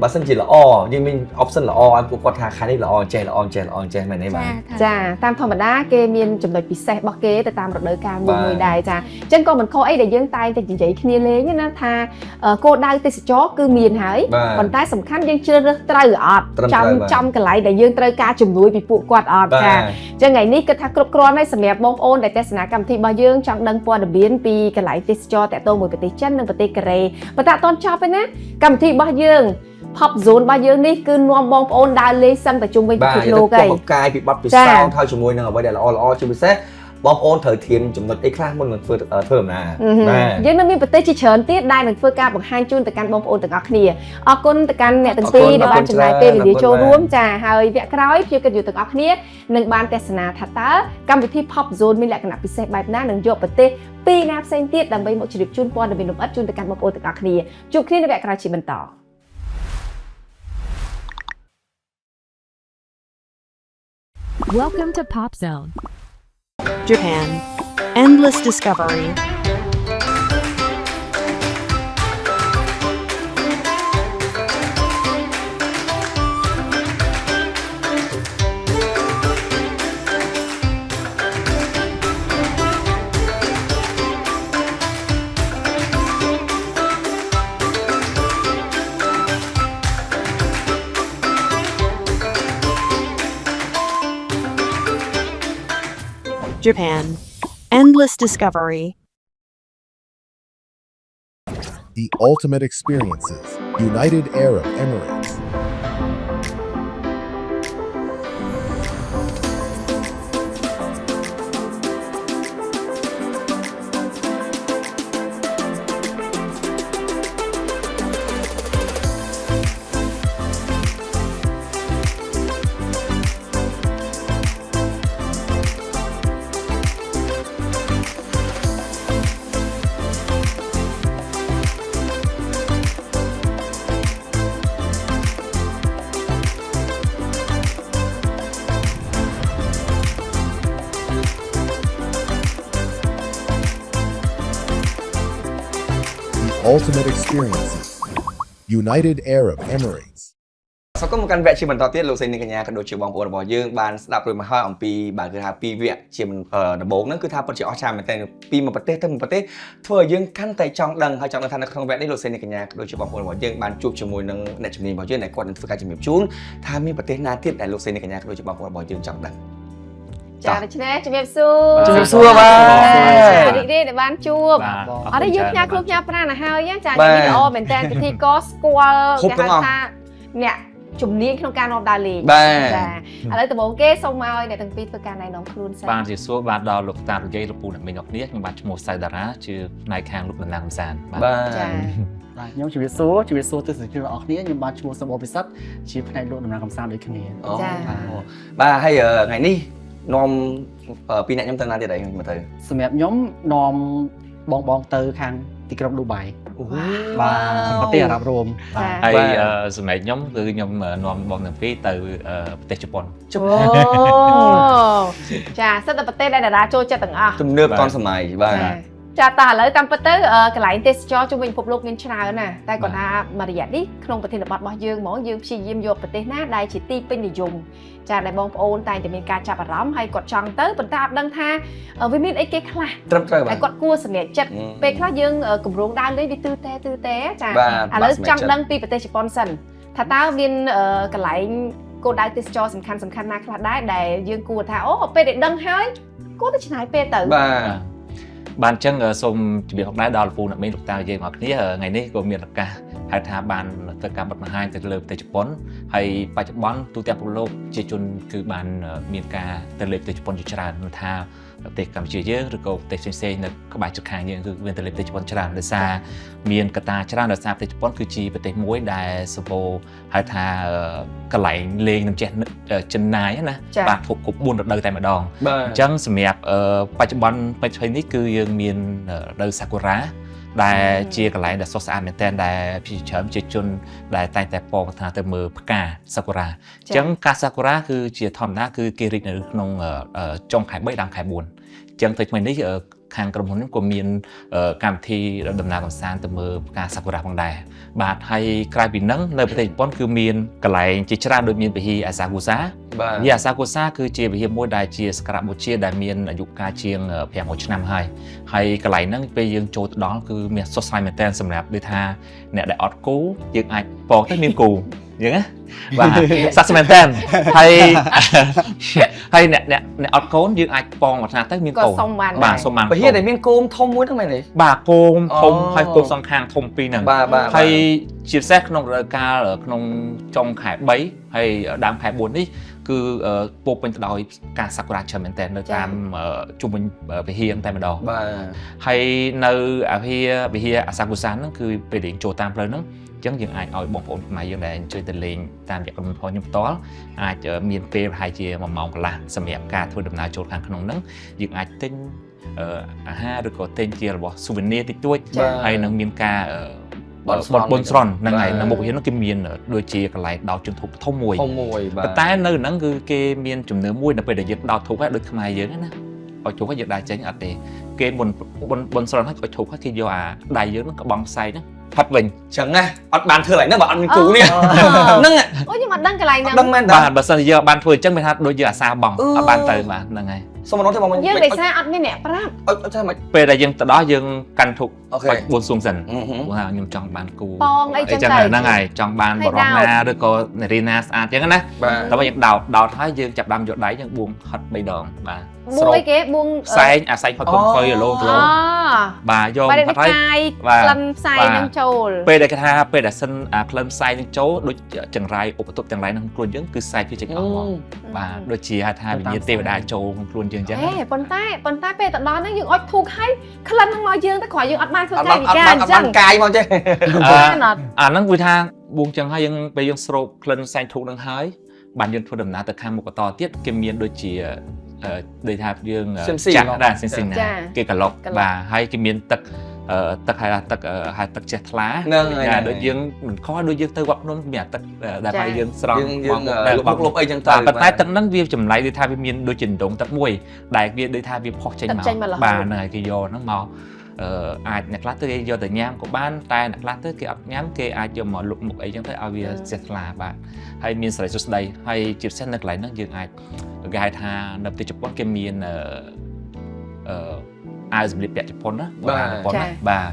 បើសិនជាល្អយើងមាន option ល្អឲ្យពួកគាត់ថាខែនេះល្អចេះល្អចេះល្អចេះមែនទេបាទ ចាតាមធម្មតាគេមានចំណុចពិសេសរបស់គេទៅតាមរដូវកាលមួយ បាទ មួយដែរចាអញ្ចឹងក៏មិនខុសអីដែលយើងតែងតែនិយាយគ្នាលេងណាថាគោលដៅទេសចរគឺមានហើយ បាទ ប៉ុន្តែសំខាន់យើងជ្រើសរើសត្រូវអត់ ត្រឹម ចំ ត្រូវបាទ ចំកន្លែងដែលយើងត្រូវការជំនួយពីពួកគាត់អត់ បាទ ចាអញ្ចឹងថ្ងៃនេះគិតថាគ្រប់គ្រាន់ហើយសម្រាប់បងប្អូនដែលទស្សនាកម្មវិធីរបស់យើងចង់ដឹងព័ត៌មានពីកន្លែងទេសចរតាក់ទងមួយប្រទេសចិននិងប្រទេសកូរ៉េប៉ុន្តែអត់ទាន់ចប់ទេណាកម្មវិធីរបស់យើង Pop Zone របស់យើងនេះគឺនាំបងប្អូនដើរលេងសឹងតែជុំវិញពិ បាទ ភពលោក យើង ហើយ ទៅកាយពីបទពិសោធន៍ហើយជាមួយនឹងអ្វីដែលល្អល្អជាពិសេសបងប្អូនត្រូវធៀមចំណុចអីខ្លះមុននឹងធ្វើធ្វើដំណើរបាទ យើងនៅមានប្រទេសជាច្រើនទៀតដែលនឹងធ្វើការបង្ហាញជូនទៅកាន់បងប្អូនទាំងអស់គ្នាអរគុណទៅកាន់អ្នកទាំងពីរដែលបានចំណាយពេលវេលាចូលរួមចាហើយវគ្គក្រោយភ្ញៀវកិត្តិយសទាំងអស់គ្នានឹងបានទស្សនាថាតើកម្មវិធី Pop Zone មានលក្ខណៈពិសេសបែបណានឹងយកប្រទេសពីរណាផ្សេងទៀតដើម្បីមកជម្រាបជូនព័ត៌មានលម្អិតជូនទៅកាន់បងប្អូនទាំងអស់គ្នាជួបគ្នានៅវគ្គក្រោយជាបន្ត Welcome to Pop Zone. Japan. Endless discovery. Japan. Endless discovery. The ultimate experiences. United Arab Emirates. The ultimate experiences. United Arab Emirates. សូមគុំមកកាន់វគ្គជាបន្តទៀតលោកស្រីនាងកញ្ញាក៏ដូចជាបងប្អូនរបស់យើងបានស្ដាប់រួចមកហើយអំពីបាទគឺថាពីរវគ្គជាដំបូងហ្នឹងគឺថាពិតជាអស្ចារ្យមែនទែនពីមួយប្រទេសទៅមួយប្រទេសធ្វើឲ្យយើងកាន់តែចង់ដឹងហើយចង់ដឹងថានៅក្នុងវគ្គនេះលោកស្រីនាងកញ្ញាក៏ដូចជាបងប្អូនរបស់យើងបានជួបជាមួយនឹងអ្នកជំនាញរបស់យើងដែលគាត់នឹងធ្វើការជំរាបជូនថាមានប្រទេសណាទៀតដែលលោកស្រីនាងកញ្ញាក៏ដូចជាបងប្អូនរបស់យើងចង់ដឹង។ ចាដូច្នេះជំរាបសួរ ជំរាបសួរបាទ ចារីករាយដែលបានជួប បាទ អត់ទេយើងផ្ញើខ្លួនផ្ញើប្រាណទៅហើយចា បាទ នេះល្អមែនតើពិធីករស្គាល់ គ្រប់ទាំងអស់ ថាអ្នកជំនាញក្នុងការនាំដើរលេង បាទ ចាឥឡូវដំបូងគេសូមឲ្យអ្នកទាំងពីរធ្វើការណែនាំខ្លួនសិន បាទជាសួរបាទដល់លោកតាលោកយាយលោកពូអ្នកមីងអ្នកគ្នាខ្ញុំបាទឈ្មោះសៅតារាជាផ្នែកខាងលោកតំណាងកំសាន្តបាទ បាទ ចា បាទខ្ញុំជំរាបសួរជំរាបសួរទស្សនិកជនទាំងអស់គ្នាខ្ញុំបាទឈ្មោះសំបូរពិសិដ្ឋជាផ្នែកលោកតំណាងកំសាន្តដូចគ្នា អូ ចា បាទហើយថ្ងៃនេះនាំពីរអ្នកខ្ញុំទៅណាទៀតអីមកទៅ សម្រាប់ខ្ញុំនាំបងបងទៅខាងទីក្រុងឌូបៃបាទប្រទេសអារ៉ាប់រួម ចា ហើយសម្រាប់ខ្ញុំគឺខ្ញុំនាំបងទាំងពីរទៅប្រទេសជប៉ុន ជ អូចាសិតតែប្រទេសដែលតារាចូលចិត្តទាំងអស់ ទំនើបតនសម័យបាទ ចាតោះឥឡូវតាមពិតទៅកន្លែងទេសចរជុំវិញពិភពលោកមានច្រើនណាស់តែគាត់ថាមួយរយៈនេះក្នុងប្រធានបទរបស់យើងហ្មងយើងព្យាយាមយកប្រទេសណាដែលជាទីពេញនិយមចាដែលបងប្អូនតែងតែមានការចាប់អារម្មណ៍ហើយគាត់ចង់ទៅប៉ុន្តែអត់ដឹងថាវាមានអីគេខ្លះ ត្រឹមត្រូវបាទ ហើយគាត់គួរសម្រេចចិត្តពេលខ្លះយើងកម្រងដើរលេងវាទឺទេទឺទេចា បាទ ឥឡូវចង់ដឹងពីប្រទេសជប៉ុនសិនថាតើមានកន្លែងគោលដៅទេសចរសំខាន់សំខាន់ណាខ្លះដែរដែលយើងគួរថាអូពេលដែលដឹងហើយគួរតែចំណាយពេលទៅ បាទ បាទអញ្ចឹងសូមជម្រាបផងដែរដល់លោកពូអ្នកមីងលោកតាយើងទាំងអស់គ្នាថ្ងៃនេះក៏មានឱកាសហៅថាបានធ្វើការបទបង្ហាញទៅលើប្រទេសជប៉ុនហើយបច្ចុប្បន្នទូទាំងពិភពលោកជាជនគឺបានមានការទៅលេងប្រទេសជប៉ុនជាច្រើនមិនថាប្រទេសកម្ពុជាយើងឬក៏ប្រទេសផ្សេងៗនៅក្បែរជិតខាងយើងគឺមានទៅលេងប្រទេសជប៉ុនច្រើនដោយសារមានកត្តាច្រើនដោយសារប្រទេសជប៉ុនគឺជាប្រទេសមួយដែលសម្បូរហៅថាកន្លែងលេងនឹងចេះចិនណាយណា ចា៎ បាទគ្រប់គ្រប់4រដូវតែម្ដង បាទ អញ្ចឹងសម្រាប់បច្ចុប្បន្នបច្ចុប្បន្ននេះគឺយើងមានរដូវសាគូរ៉ាដែលជាកន្លែងដែលស្រស់ស្អាតមែនទែនដែលជាច្រើនជាជនដែលតែងតែពងថាទៅមើលផ្កាសាគូរ៉ាអញ្ចឹងផ្កាសាគូរ៉ាគឺជាធម្មតាគឺគេរីកនៅក្នុងចុងខែ3ដល់ខែ4អញ្ចឹងទៅថ្មីនេះខាងក្រុមហ៊ុននេះក៏មានកម្មវិធីដំណើរកម្សាន្តទៅមើលផ្កាសាគូរ៉ាផងដែរបាទហើយក្រៅពីហ្នឹងនៅប្រទេសជប៉ុនគឺមានកន្លែងជាច្រើនដូចមានវិហារអាសាគូសា បាទ វិហារអាសាគូសាគឺជាវិហារមួយដែលជាសក្ការៈបូជាដែលមានអាយុកាលជាង500ឆ្នាំហើយហើយកន្លែងហ្នឹងពេលយើងចូលទៅដល់គឺមានសុខស្លាយមែនទែនសម្រាប់ដូចថាអ្នកដែលអត់គូយើងអាចពងទៅមានគូអញ្ចឹងណាបាទសក្តិមែនទែនហើយហើយអ្នកអ្នកអ្នកអត់កូនយើងអាចពងមកថាទៅមានកូន ក៏សុំបាន បាទ ដែរ សុំបានកូ ពហិ ន ដែលមានគោមធំមួយហ្នឹងមែនទេ បាទគោមធំ អូ ហើយគោមសងខាងធំពីរហ្នឹង បាទបាទ ហើយជាពិសេសក្នុងរដូវកាលក្នុងចុងខែ3ហើយដើមខែ4នេះគឺពោរពេញទៅដោយការសាគូរ៉ាច្រើនមែនទែននៅតាមជុំវិញវិហារតែម្ដង បាទ ហើយនៅអាវិហារវិហារអាសាគូសានហ្នឹងគឺពេលដែលយើងចូលតាមផ្លូវហ្នឹងអញ្ចឹងយើងអាចឲ្យបងប្អូនខ្មែរយើងដែលអញ្ជើញទៅលេងតាមរយៈក្រុមហ៊ុនផងខ្ញុំផ្ទាល់អាចមានពេលប្រហែលជា1ម៉ោងកន្លះសម្រាប់ការធ្វើដំណើរចូលខាងក្នុងហ្នឹងយើងអាចទិញអាហារឬក៏ទិញជារបស់ souvenir តិចតួច បាទ ហើយនឹងមានការប ន់ស្រន់ បន់ស្រន់ហ្នឹងហើយ បាទ នៅមុខវិហារហ្នឹងគេមានដូចជាកន្លែងដោតជន្ធូបធំមួយ ធំមួយបាទ ប៉ុន្តែនៅហ្នឹងគឺគេមានជំនឿមួយនៅពេលដែលយើងដោតធូបហើយដូចខ្មែរយើងហ្នឹងណាឲ្យធូបហើយយើងដើរចេញអត់ទេគេមុនបន់ស្រន់ហើយឲ្យធូបហើយគេយកអាដៃយើងហ្នឹងក្បង់ផ្សែងហ្នឹងផាត់វិញ ចឹងណាអត់បានធ្វើឡើយហ្នឹងបើអត់មានគូនេះហ្នឹង អូខ្ញុំអត់ដឹងកន្លែង អ ហ្នឹង ត់ដឹងមែនតា បាទបើសិនជាយើងអត់បានធ្វើអញ្ចឹងមានថាដូចយើងអាសាបង់ អឺ អត់បានទៅបាទហ្នឹងហើយ សុំម្ដងទេបង យើងដោយសារអត់មានអ្នកប្រាប់ អត់អត់ចេះមិន ពេលដែលយើងទៅដល់យើងកាន់ធូប អូខេ បាច់បួនសួងសិន អឺហឹម ព្រោះថាខ្ញុំចង់បានគូ ប៉ងអីចឹងទៅ ហ្នឹងហើយចង់បាន ហើយ បរោះ ដោត ណាឬក៏នារីណាស្អាតចឹងណា បាទ តែមកយើងដោតដោតហើយយើងចាប់ដើមយកដៃយើងបួងហិត3ដងបាទ បួងអីគេបួង ផ្សែងអាសែងហត់កុំខុយរលោងរលោងបាទយក បាទ ហិតហើយ កាយ បាទ ក្លិនផ្សែង បាទ នឹងចូល ពេលដែលគេថាពេលដែលសិនអាក្លិនផ្សែងនឹងចូលដូចចង្រៃឧបទ្ពទាំងឡាយក្នុងខ្លួនយើងគឺផ្សែងវាចេញអស់ហ្មងបាទដូចជាហៅថាវិញ្ញាណទេវតាចូលក្នុងខ្លួនយើងអញ្ចឹង ហេប៉ុន្តែប៉ុន្តែពេលទៅដល់ហ្នឹងយើងអុចធូបហើយក្លិនហ្នឹងមកយើងទៅគ្រាន់យើងអត់បានធ្វើ អត់ កាយវិ បានអត់បានអត់ការអញ្ចឹ បា ង នកាយមកចេះ អឺ បានអត់ អាហ្នឹងវាថាបួងចឹងហើយយើងពេលយើងស្រូបក្លិនផ្សែងធូបហ្នឹងហើយបានយើងធ្វើដំណើរទៅខាងមុខបន្តទៀតគេមានដូចជាដូចថាយើង ស៊ីមស៊ី ចាក់ដែរស៊ីមស៊ីណា ចា គេក្លុក ក្លុក បាទហើយគេមានទឹកទឹកហៅថាទឹកហៅទឹកចេះថ្លា ហ្នឹងហើយ ចាដូចយើងមិនខុសដូចយើងទៅវត្តភ្នំមានអាទឹកដែល ចា ឲ្យយើងស្រង់ យើងយើង បងដែល លុបលុបអីចឹងទៅ បាទប៉ុន្តែទឹកហ្នឹងវាចម្លែកដូចថាវាមានដូចជាដងទឹកមួយដែលវាដូចថាវាផុសចេញ ទឹក មក ចេញមករហូត បាទហ្នឹងហើយគេយកហ្នឹងមក អាចអ្នកខ្លះទៅគេយកទៅញ៉ាំក៏បានតែអ្នកខ្លះទៅគេអត់ញ៉ាំគេអាចយកមកលុបមុខអីចឹងទៅឲ្យវាស្រះថ្លាបាទហើយមានសិរីសួស្តីហើយជាពិសេសនៅកន្លែងហ្នឹងយើងអាចគេហៅថានៅប្រទេសជប៉ុនគេមានអឺអឺអាវសម្លៀកបំពាក់ជប៉ុនណាបុរាណជប៉ុនណាបាទ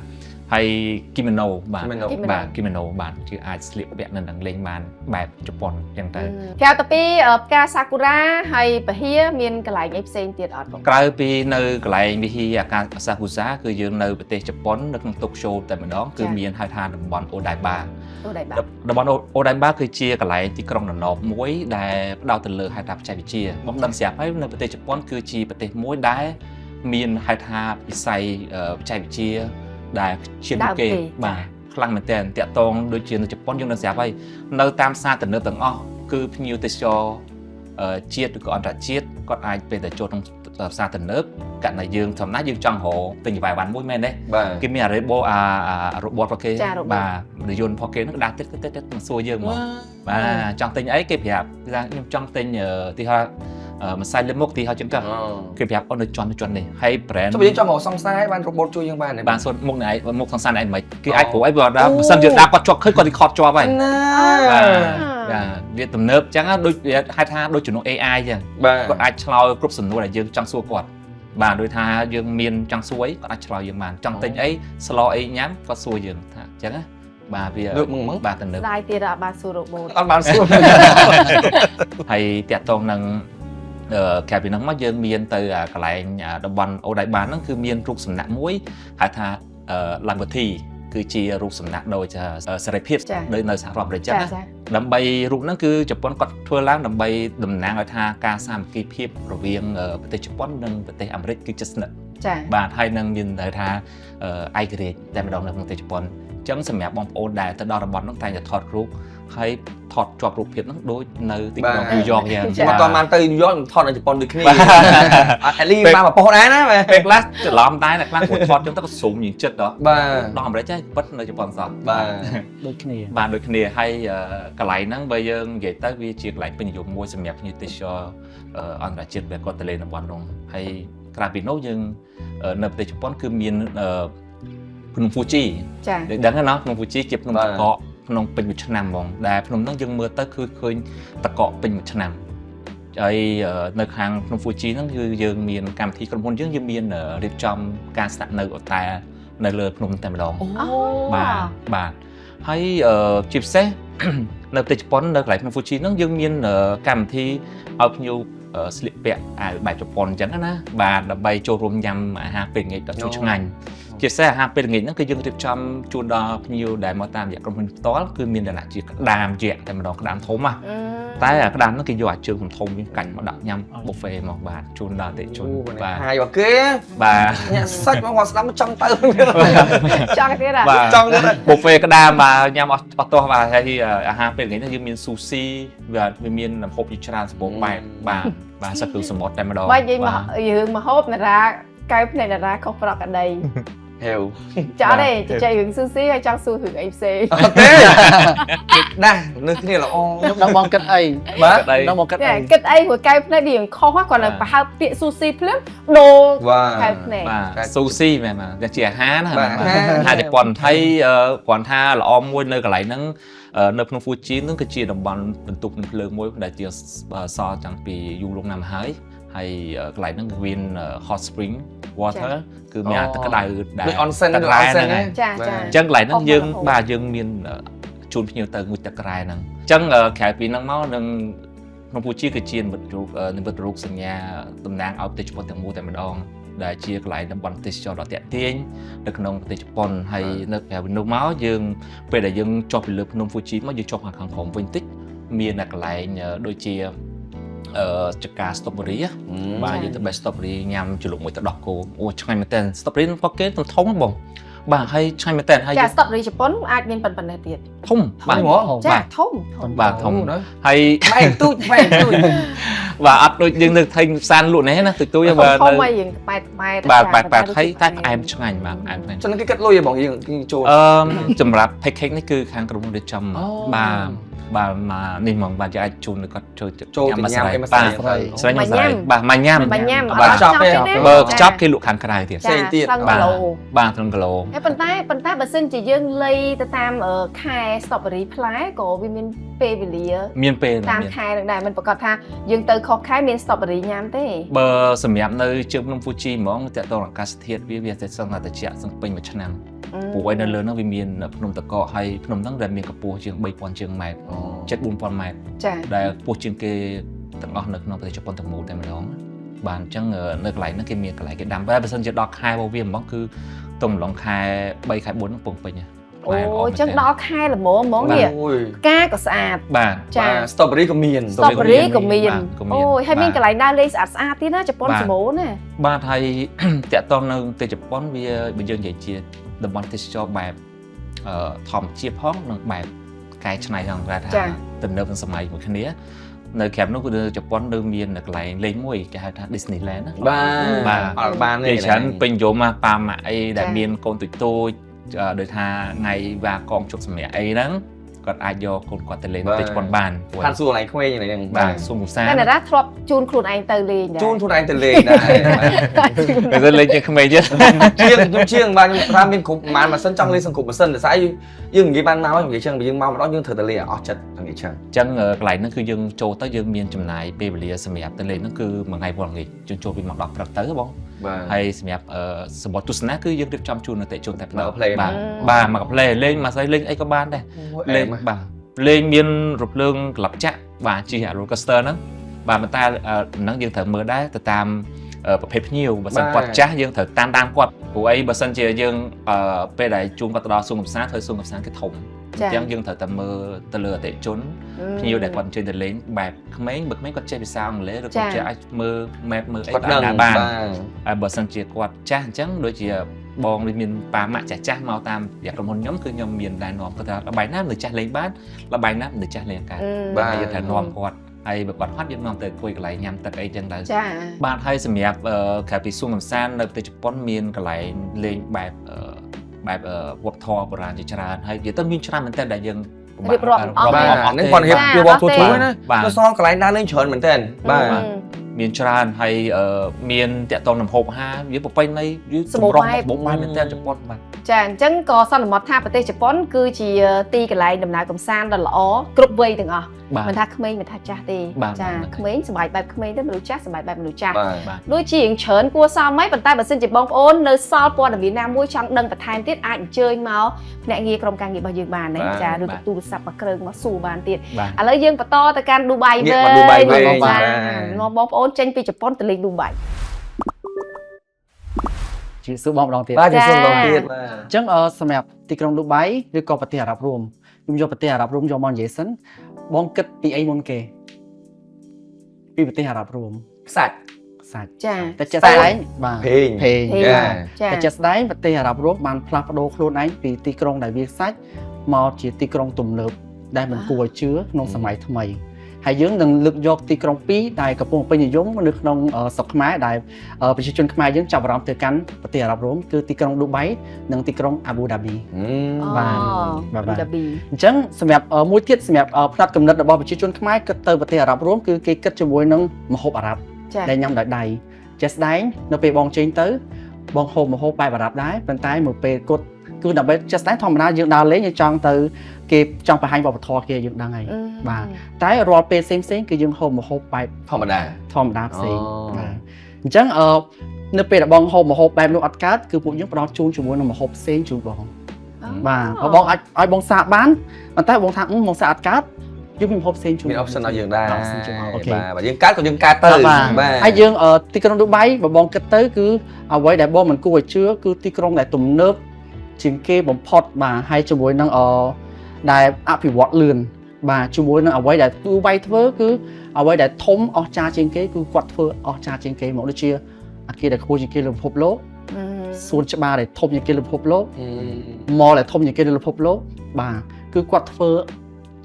ហើយគីម៉ូណូបាទ គីម៉ូណូ បាទគីម៉ូណូបាទគឺអាចស្លៀកពាក់នៅនឹងលេងបានបែបជប៉ុនចឹងទៅ ក្រៅទៅពីផ្កាសាគូរ៉ាហើយពហិមានកន្លែងអីផ្សេងទៀតអត់បង ក្រៅពីនៅកន្លែងវិហារអាកាសាគូសាគឺយើងនៅប្រទេសជប៉ុននៅក្នុងតូក្យូតែម្ដងគឺមានហៅថាតំបន់អូដៃបា អូដៃបា តំបន់អូដៃបាគឺជាកន្លែងទីក្រុងតំណបមួយដែលផ្ដោតទៅលើហៅថាបច្ចេកវិទ្យាបងដឹងស្រាប់ហើយនៅប្រទេសជប៉ុនគឺជាប្រទេសមួយដែលមានហៅថាវិស័យបច្ចេកវិទ្យាដែលឈានមុខគេបាទខ្លាំងមែនទែនតាក់ទងដូចជានៅជប៉ុនយើងដឹងស្រាប់ហើយនៅតាមផ្សារទំនើបទាំងអស់គឺភ្ញៀវទេសចរជាតិឬក៏អន្តរជាតិគាត់អាចពេលតែចូលក្នុងផ្សារទំនើបករណីយើងធម្មតាយើងចង់រកទិញអីវ៉ាន់មួយមែនទេ បាទ គេមានអារ៉េបូអា robot របស់គេបាទរយន្តរបស់គេហ្នឹងដើរតិចតិចតិចមកសួរយើងហ្មងបាទចង់ទិញអីគេប្រាប់គេថាខ្ញុំចង់ទិញទីហោម្សៅលាបមុខទីហោជាងកគេប្រាប់អូននៅជន់ជន់នេះហើយ brand ចុះយើងចង់រកសង្សារបាន robot ជួយយើងបានទេ បានសួរមុខនេះឯងមុខសង្សារឯងមិនគេអាចព្រោះអីបើដល់បើសិនជាដើរគាត់ជាប់ឃើញគាត់ record ជាប់ហើយ ណា បាទវាទំនើបចឹងដូចហៅថាដូចជំនួស AI ចឹង បាទ គាត់អាចឆ្លើយគ្រប់សំណួរដែលយើងចង់សួរគាត់បាទដូចថាយើងមានចង់សួរអីគាត់អាចឆ្លើយយើងបានចង់ទិញអីស្លអីញ៉ាំគាត់សួរយើងថាអញ្ចឹងណាបាទវា លើកមកហ្មង បាទទំនើប ស្ដាយទៀតអត់បានសួរ robot អត់បានសួរ ហើយតាក់ទងនឹងក្រៅពីហ្នឹងមកយើងមានទៅកន្លែងតំបន់អូដៃបានហ្នឹងគឺមានរូបសំណាកមួយហៅថាឡាំបូធីគឺជារូបសំណាកដូចសេរីភាពដូចនៅសហរដ្ឋអាមេរិកចឹងណាដើម្បីរូបហ្នឹងគឺជប៉ុនគាត់ធ្វើឡើងដើម្បីតំណាងឲ្យថាការសាមគ្គីភាពរវាងប្រទេសជប៉ុននិងប្រទេសអាមេរិកគឺជិតស្និទ្ធ ចា បាទហើយនឹងមានន័យថាឯករាជ្យតែម្ដងនៅក្នុងប្រទេសជប៉ុនអញ្ចឹងសម្រាប់បងប្អូនដែលទៅដល់តំបន់ហ្នឹងតែងតែថតរូបហើយថតជាប់រូបភាពហ្នឹងដូចនៅទីក្រុងញូវយ៉កយ៉ាង មកតបានទៅញូវយ៉កថតនៅជប៉ុនដូចគ្នាអាលីបានមកប៉ុស្តិ៍ដែរណាបាទ ពេលខ្លះច្រឡំដែរអ្នកខ្លះគាត់ថតចឹងទៅក៏ស៊ុំញចិត្តដល់ បាទ ដល់អាមេរិកហើយពិតនៅជប៉ុនសោះ បាទ ដូចគ្នា បាទដូចគ្នាហើយកន្លែងហ្នឹងបើយើងនិយាយទៅវាជាកន្លែងពេញនិយមមួយសម្រាប់ភ្ញៀវទេសចរអន្តរជាតិដែលគាត់ទៅលេងតំបន់នោះហើយក្រៅពីនោះយើងនៅប្រទេសជប៉ុនគឺមានភ្នំហ្វូជី ចា ដឹងហើយណោះភ្នំហ្វូជីជាភ្នំតកកក្នុងពេញមួយឆ្នាំហ្មងដែលភ្នំហ្នឹងយើងមើលទៅគឺឃើញតកកពេញមួយឆ្នាំហើយនៅខាងភ្នំហ្វូជីហ្នឹងគឺយើងមានកម្មវិធីក្រុមហ៊ុនយើងយើងមានរៀបចំការស្នាក់នៅអូតែលនៅលើភ្នំតែម្ដងបាទបាទហើយជាពិសេសនៅប្រទេសជប៉ុននៅកន្លែងភ្នំហ្វូជីហ្នឹងយើងមានកម្មវិធីឲ្យភ្ញៀវស្លៀកពាក់អាវបែបជប៉ុនអញ្ចឹងណាបាទដើម្បីចូលរួមញ៉ាំអាហារពេលល្ងាចដ៏ឈ្ងុយឆ្ងាញ់ជាពិសេសអាហារពេលល្ងាចហ្នឹងគឺយើងរៀបចំជូនដល់ភ្ញៀវដែលមកតាមរយៈក្រុមហ៊ុនផ្ទាល់គឺមានលក្ខណៈជាក្តាមយក្សតែម្ដងក្តាមធំណាតែអាក្តាមហ្នឹងគេយកអាជើងធំៗយើងកាច់មកដាក់ញ៉ាំ buffet មកបាទជូនដល់អតិថិជនបាទ ហាយរបស់គេ បាទ ញាក់សាច់មកគាត់ស្ដាប់ចង់ទៅ ចង់ទៀត បាទ ចង់ទៀត buffet ក្តាមបាទញ៉ាំអស់អស់ទាស់បាទហើយអាហារពេលល្ងាចហ្នឹងយើងមាន sushi បាទវាមានម្ហូបជាច្រើនសម្បូរបែបបាទបាទសិតគឺសមុទ្រតែម្ដង បើនិយាយមករឿងមហូបតារាកែវភ្នែកតារាខុសប្រកដី ហេវ ចង់ទេជជែករឿងស៊ូស៊ីហើយចង់សួររឿងអីផ្សេង អត់ទេណាស់នៅគ្នាល្អ ខ្ញុំដឹងបងគិតអី បាទ ដឹងបងគិតអី គិតអីព្រោះកែវភ្នែកវាខុសគាត់នៅប្រហើបពាក្យស៊ូស៊ីភ្លាមដូរកែវភ្នែក បាទស៊ូស៊ីមែនបាទជាអាហារណាអាហារជប៉ុនថៃគ្រាន់ថាល្អមួយនៅកន្លែងហ្នឹងនៅភ្នំហ្វូជីហ្នឹងគឺជាតំបន់បន្ទប់ភ្លើងមួយដែលជាសល់តាំងពីយូរលង់ណាស់មកហើយហើយកន្លែងហ្នឹងគឺមាន hot spring water គឺមានទឹកក្តៅដែល ដូច onsen ទឹ ដូច ករ៉ែ onsen ហ្នឹងហើយ ចាចា អញ្ចឹងកន្លែងហ្នឹងយើងបាទយើងមានជូនភ្ញៀវទៅងូតទឹករ៉ែហ្នឹងអញ្ចឹងក្រៅពីហ្នឹងមកនឹងភ្នំពូជាគឺជានិមិត្តរូបនិមិត្តរូបសញ្ញាតំណាងឲ្យប្រទេសជប៉ុនទាំងមូលតែម្ដងដែលជាកន្លែងតំបន់ទេសចរដ៏ទាក់ទាញនៅក្នុងប្រទេសជប៉ុនហើយនៅក្រៅពីនោះមកយើងពេលដែលយើងចុះពីលើភ្នំហ្វូជីមកយើងចុះខាងក្រោមវិញតិចមានកន្លែងដូចជាចការ strawberry បាទយើងទៅបេះ strawberry ញ៉ាំជ្រលក់មួយទឹកដោះគោអូឆ្ងាញ់មែនតើ strawberry របស់គេធំបងបាទហើយឆ្ងាញ់មែនតើហើយ ចា strawberry ជប៉ុនអាចមានប៉ុណ្ណេះទៀត ធំបាទ ចាធំ បាទធំហើយ ម៉ែទូចម៉ែទូច បាទអត់ដូចយើងនៅថៃផ្សារលក់នេះណាទូចទូចបាទ ធំហើយយើងប៉ែតប៉ែត បាទប៉ែតប៉ែតហើយតែផ្អែមឆ្ងាញ់បាទផ្អែមឆ្ងាញ់ ចឹងគេគិតលុយហ្មងយើងចូល អឺសម្រាប់ package នេះគឺខាងក្រុមហ៊ុនរៀបចំបាទ បាទមកនេះហ្មងបាទយើងអាចជូនឲ្យគាត់ចូល ចូលទៅញ៉ាំអីមក បាទ ស្រី ស្រីញ៉ាំស្រីបាទមកញ៉ាំ មកញ៉ាំ បាទ អត់ ចប់ទេ ទេណា បើខ្ចប់គេលក់ខាងក្រៅទៀត ផ្សេងទៀត ចា បាទ គីឡូ បាទក្នុងគីឡូ ហើយប៉ុន្តែបើសិនជាយើងលៃទៅតាមខែ strawberry ផ្លែក៏វាមានពេលវេលា មានពេល តាម មាន ខែនឹងដែរមិនប្រកាសថាយើងទៅខុសខែមាន strawberry ញ៉ាំទេ បើសម្រាប់នៅជើងភ្នំ Fuji ហ្មងតើតើអាកាសធាតុវាតែសឹងតែត្រជាក់សឹងពេញមួយឆ្នាំព្រោះឯនៅលើហ្នឹងវាមានភ្នំតកកហើយភ្នំហ្នឹងដែលមានកម្ពស់ជាង3000ជាងម៉ែត្រជិត4000ម៉ែត្រ ចា ដែលខ្ពស់ជាងគេទាំងអស់នៅក្នុងប្រទេសជប៉ុនទាំងមូលតែម្ដងបាទអញ្ចឹងនៅកន្លែងហ្នឹងគេមានកន្លែងគេដាំតែបើសិនជាដល់ខែរបស់វាហ្មងគឺទំឡងខែ3ខែ4ហ្នឹងពងពេញ អូអញ្ចឹងដល់ខែល្មមហ្មងនេះ អូយ ផ្កាក៏ស្អាត បាទ ចា បាទ strawberry ក៏មាន strawberry ក៏មាន ក៏មាន អូយហើយមានកន្លែងដើរលេងស្អាតស្អាតទៀតណាជប៉ុនសម្បូរណា បាទហើយ តាក់ទងនៅប្រទេសជប៉ុនវាបើយើងនិយាយជាតំបន់ទេសចរបែបធម្មជាតិផងនិងបែបកែច្នៃផងគេថាទំនើបនឹងសម័យមួយគ្នានៅក្រៅនោះគឺនៅជប៉ុននៅមានកន្លែងលេងមួយគេហៅថា Disneyland ណា បាទ បាទ អត់បានទេ គេច្រើនពេញនិយមណាប៉ាម៉ាក់អីដែលមានកូនទូចទូចដោយថាថ្ងៃវ៉ាកងជប់សម្រាប់អីហ្នឹងគាត់អាចយកកូនគាត់ទៅលេងប្រទេសជប៉ុនបានព្រោះ ឋានសួគ៌កន្លែងក្មេងហ្នឹង បាទសុំឧស្សាហ៍ តែណារ៉ាធ្លាប់ជូនខ្លួនឯងទៅលេងដែរ ជូនខ្លួនឯងទៅលេងដែរ តែលេងជាក្មេងទៀត ជាងខ្ញុំជាងបាទខ្ញុំថាមានគ្រប់ប្រហែលម៉ាស៊ីនចង់លេងសង្គមម៉ាស៊ីនតែស្អីយើងនិយាយបានមកនិយាយចឹងយើងមកម្ដងយើងត្រូវតែលេងឲ្យអស់ចិត្តនិយាយចឹង អញ្ចឹងកន្លែងហ្នឹងគឺយើងចូលទៅយើងមានចំណាយពេលវេលាសម្រាប់ទៅលេងហ្នឹងគឺមួយថ្ងៃវល់ងាយយើងចូលពីម៉ោង10ព្រឹកទៅបង បាទ ហើយសម្រាប់សម្បត្តិទស្សនៈគឺយើងរៀបចំជូនអតិថិជនតែម្ដង មកផ្លេ បាទបាទមកផ្លេលេងមកស្អីលេងអីក៏បានដែរលេងបាទលេងមានរំលើងក្លឹបចាក់បាទជិះអា roller coaster ហ្នឹងបាទប៉ុន្តែហ្នឹងយើងត្រូវមើលដែរទៅតាមប្រភេទភ្ញៀវបើសិនគាត់ចាស់យើងត្រូវតាមតាមគាត់ព្រោះអីបើសិនជាយើងពេលដែលជូនគាត់ទៅដល់សួនកម្សាន្តធ្វើសួនកម្សាន្តគេធំអញ្ចឹងយើងត្រូវតែមើលទៅលើអតិថិជនភ្ញៀវដែលគាត់អញ្ជើញទៅលេងបែបក្មេងបើក្មេងគាត់ចេះភាសាអង់គ្លេសឬគាត់ចេះអាចមើល map មើលអី គាត់ដឹង បាន បាទ ហើយបើសិនជាគាត់ចាស់អញ្ចឹងដូចជាបងដូចមានប៉ាម៉ាក់ចាស់ចាស់មកតាមរយៈក្រុមហ៊ុនខ្ញុំគឺខ្ញុំមានណែនាំគាត់ថាល្បែងណានៅចាស់លេងបានល្បែងណានៅចាស់លេងកើត បាទ ហើយយើងត្រូវនាំគាត់ហើយបើគាត់ហត់យើងនាំទៅអង្គុយកន្លែងញ៉ាំទឹកអីចឹងទៅ ចា បាទហើយសម្រាប់ក្រៅពីសួនកម្សាន្តនៅប្រទេសជប៉ុនមានកន្លែងលេងបែបបែបវប្បធម៌បុរាណជាច្រើនហើយនិយាយទៅមានច្រើនមែនទែនដែលយើង រៀបរាប់មិនអស់ បាទហ្នឹងគាត់រៀបរៀបរាប់ទូៗណា បាទ នៅសល់កន្លែងដើរលេងច្រើនមែនតើបាទ មានច្រើនហើយមានតាក់ទងនឹងហូបអាហារវាប្រពៃណីវា សម្បូរបែប សម្បូរបែបមែនទែនជប៉ុនបាទ ចាអញ្ចឹងក៏សន្មតថាប្រទេសជប៉ុនគឺជាទីកន្លែងដំណើរកម្សាន្តដ៏ល្អគ្រប់វ័យទាំងអស់ បាទ មិនថាក្មេងមិនថាចាស់ទេ បាទ ចា បាទ ក្មេងសប្បាយបែបក្មេងទៅមនុស្សចាស់សប្បាយបែបមនុស្សចាស់ បាទ ដូចជារៀងច្រើនគួរសមហីប៉ុន្តែបើសិនជាបងប្អូននៅសល់ព័ត៌មានណាមួយចង់ដឹងបន្ថែមទៀតអាចអញ្ជើញមកភ្នាក់ងារក្រុមការងាររបស់យើងបានណា បាទ ចាឬក៏ទូរស័ព្ទមកគ្រឿងមកសួរបានទៀត បាទ ឥឡូវយើងបន្តទៅកាន់ឌូបៃ ងា វិញ កមកឌូបៃវិញ ចា បាទ នាំបងប្អូនចេញពីជប៉ុនទៅលេងឌូបៃ ជម្រាបសួរបងម្ដងទៀត បាទជំរាបសួរម្ដងទៀតបាទ អញ្ចឹងសម្រាប់ទីក្រុងឌូបៃឬក៏ប្រទេសអារ៉ាប់រួមខ្ញុំយកប្រទេសអារ៉ាប់រួមយកមកនិយាយសិនបងគិតពីអីមុនគេពីប្រទេសអារ៉ាប់រួម ខ្សាច់ សាច់ ចា តែជាក់ស្ដែងបាទ ភេង ភេង ភេង ចា ចា តែជាក់ស្ដែងប្រទេសអារ៉ាប់រួមបានផ្លាស់ប្ដូរខ្លួនឯងពីទីក្រុងដែលវាខ្សាច់មកជាទីក្រុងទំនើបដែលមិនគួរឲ្យជឿក្នុងសម័យថ្មីហើយយើងនឹងលើកយកទីក្រុងពីរដែលកំពុងពេញនិយមនៅក្នុងស្រុកខ្មែរដែលប្រជាជនខ្មែរយើងចាប់អារម្មណ៍ទៅកាន់ប្រទេសអារ៉ាប់រួមគឺទីក្រុងឌូបៃនិងទីក្រុងអាប៊ូដាប៊ី បាទបាទ អាប៊ូដាប៊ី អញ្ចឹងសម្រាប់មួយទៀតសម្រាប់ផ្នត់គំនិតរបស់ប្រជាជនខ្មែរគិតទៅប្រទេសអារ៉ាប់រួមគឺគេគិតជាមួយនឹងម្ហូបអារ៉ាប់ ចា ដែលញ៉ាំដោយដៃជាក់ស្ដែងនៅពេលបងចេញទៅបងហូបម្ហូបបែបអារ៉ាប់ដែរប៉ុន្តែមួយពេលគត់គឺដើម្បីជាក់ស្ដែងធម្មតាយើងដើរលេងយើងចង់ទៅគេចង់បង្ហាញវប្បធម៌គេឲ្យយើងដឹងហើយ បាទ តែរាល់ពេលផ្សេងផ្សេងៗគឺយើងហូបម្ហូបបែប ធម្មតា ធម្មតាផ្សេង អូ បាទអញ្ចឹងនៅពេលដែលបងហូបម្ហូបបែបនោះអត់កើតគឺពួកយើងផ្ដល់ជូនជាមួយនឹងម្ហូបផ្សេងជូនបងបាទបើបងអាចឲ្យបងសាកបានប៉ុន្តែបងថាបងសាកអត់កើតយើងមានម្ហូបផ្សេងជូន មាន option ឲ្យយើងដែរ option ជូនមក OK បាទបើយើងកើតក៏យើងកើតទៅ បាទ បាទ ហើយយើងទីក្រុងឌូបៃបើបងគិតទៅគឺអ្វីដែលបងមិនគួរឲ្យជឿគឺទីក្រុងដែលទំនើបជាងគេបំផុតបាទហើយជាមួយនឹងដែលអភិវឌ្ឍលឿនបាទជាមួយនឹងអ្វីដែលឌូបៃធ្វើគឺអ្វីដែលធំអស្ចារ្យជាងគេគឺគាត់ធ្វើអស្ចារ្យជាងគេមកដូចជាអគារដែលខ្ពស់ជាងគេលើពិភពលោកសួនច្បារដែលធំជាងគេលើពិភពលោក mall ដែលធំជាងគេលើពិភពលោកបាទគឺគាត់ធ្វើ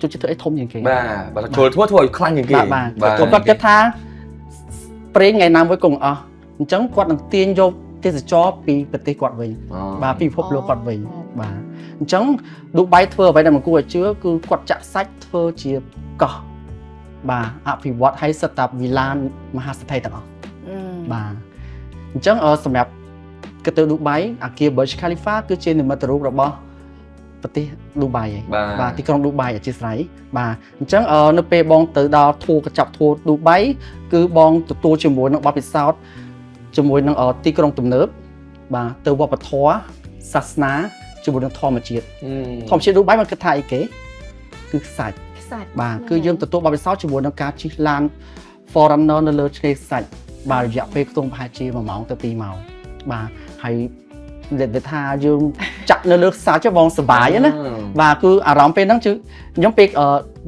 ចូលចិត្តធ្វើអីធំជាងគេ បាទបើចូលធ្វើធ្វើឲ្យខ្លាំងជាងគេ បាទបាទគាត់គិតថាប្រេងថ្ងៃណាមួយគង់អស់អញ្ចឹងគាត់នឹងទាញយកទេសចរពីប្រទេសគាត់វិញបាទពីពិភពលោកគាត់វិញ បាទអញ្ចឹងឌូបៃធ្វើអ្វីដែលមិនគួរឲ្យជឿគឺគាត់ចាក់ខ្សាច់ធ្វើជាកោះបាទអភិវឌ្ឍឲ្យសិតតាវិឡានមហាសេដ្ឋីទាំងអស់បាទអញ្ចឹងសម្រាប់គិតទៅឌូបៃអាគារ Burj Khalifa គឺជានិមិត្តរូបរបស់ប្រទេសឌូបៃឯង បាទ បាទទីក្រុងឌូបៃអធិស្ឋានបាទអញ្ចឹងនៅពេលបងទៅដល់ធួកញ្ចប់ធួឌូបៃគឺបងទទួលជាមួយនឹងបទពិសោធន៍ជាមួយនឹងទីក្រុងទំនើបបាទទៅវប្បធម៌សាសនាជាមួយនឹងធម្មជាតិធម្មជាតិឌូបៃมันគិតថាអីគេគឺខ្សាច់ ខ្សាច់ បាទគឺយើងទទួលបទពិសោធន៍ជាមួយនឹងការជិះឡាន Forerunner នៅលើឆ្នេរខ្សាច់បាទរយៈពេលខ្ទង់ប្រហែលជា1ម៉ោងទៅ2ម៉ោងបាទហើយនិយាយថាយើងចាក់នៅលើខ្សាច់ចុះបងសប្បាយណាបាទគឺអារម្មណ៍ពេលហ្នឹងគឺខ្ញុំពេល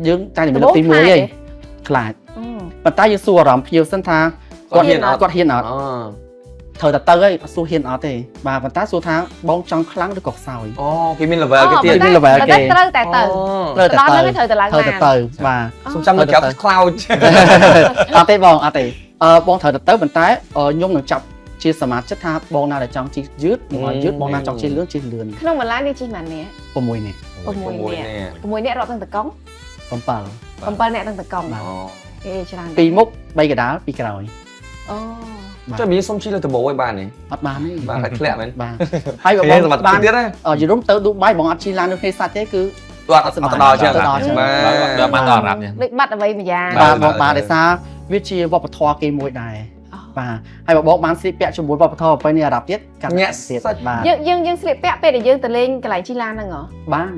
យើងតែតែមានលើកទី1ឯងខ្លាចប៉ុន្តែយើងសួរអារម្មណ៍ភ្ញៀវសិនថា គាត់ហ៊ានអត់ គាត់ហ៊ានអត់ អូ ត្រូវតែទៅហើយអត់សួរហ៊ានអត់ទេបាទប៉ុន្តែសួរថាបងចង់ខ្លាំងឬក៏ខ្សោយ អូគេមាន level គេទៀត មាន level គេ ត្រូវតែទៅ ត្រូវតែ ដល់ ទៅ ហ្នឹងត្រូវតែឡើង ត្រូវតែទៅបាទ សុំចាំនៅក្រៅខ្លោច អត់ទេបងអត់ទេអឺបងត្រូវតែទៅប៉ុន្តែខ្ញុំនឹងចាប់ជាសមាជិកថាបងណាដែលចង់ជិះយឺតខ្ញុំឲ្យយឺតបងណាចង់ជិះលឿនជិះលឿន ក្នុងបន្លាយនេះជិះប៉ុន្មាននាក់ 6នាក់ 6នាក់6នាក់រាប់ទាំងតកង់ 7 7នាក់ទាំងតកង់អេច្រើន ពីរមុខ3កដាលពីរក្រោយ អូ ចុះមានសុំជិះលើដំបូងឲ្យបានទេ អត់បានទេ បាទតែធ្លាក់មែន បាទហើយបើបង សមត្ថ បាន ភាពទៀតណា យល់ទៅឌូបៃបងអត់ជិះឡាននៅគ្នាសាច់ទេគឺ អត់អត់ទៅដល់ចឹង បាទបានដល់អារ៉ាប់ ដូចបាត់អ្វីមួយយ៉ាង បាទបងបាទដោយសារវាជាវប្បធម៌គេមួយដែរបាទហើយបើបងបានស្លៀកពាក់ជាមួយវប្បធម៌ប្រពៃណីអារ៉ាប់ទៀតកាត់ទៀតបាទ យើងយើងយើងស្លៀកពាក់ពេលដែលយើងទៅលេងកន្លែងជិះឡានហ្នឹងហ៎ បាន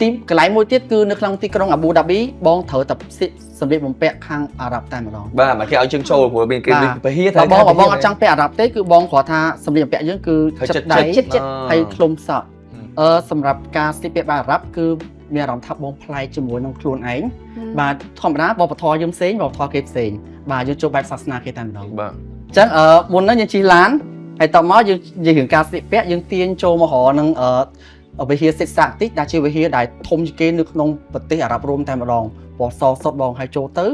ទីកន្លែងមួយទៀតគឺនៅក្នុងទីក្រុងអាប៊ូដាប៊ីបងត្រូវតែស្លៀកសម្លៀកបំពាក់ខាងអារ៉ាប់តែម្ដង បាទមកគេឲ្យជើងចូលព្រោះមានគេពហិ បើបងបើបងអត់ចង់ពាក់អារ៉ាប់ទេគឺបងគ្រាន់ថាសម្លៀកបំពាក់យើងគឺចិត្តដៃហើយឃ្លុំសក់អឺសម្រាប់ការស្លៀកពាក់បែបអារ៉ាប់គឺមានអារម្មណ៍ថាបងប្លែកជាមួយនឹងខ្លួនឯងបាទធម្មតាវប្បធម៌យើងផ្សេងវប្បធម៌គេផ្សេងបាទយើងចូលបែបសាសនាគេតែម្ដង បាទ អញ្ចឹងអឺមុនហ្នឹងយើងជិះឡានហើយតមកយើងនិយាយរឿងការស្លៀកពាក់យើងទាញចូលមករកនឹងអឺវិហារសិក្សាតិចដែលជាវិហារដែលធំជាងគេនៅក្នុងប្រទេសអារ៉ាប់រួមតែម្ដងពណ៌សសុទ្ធបងហើយចូលទៅ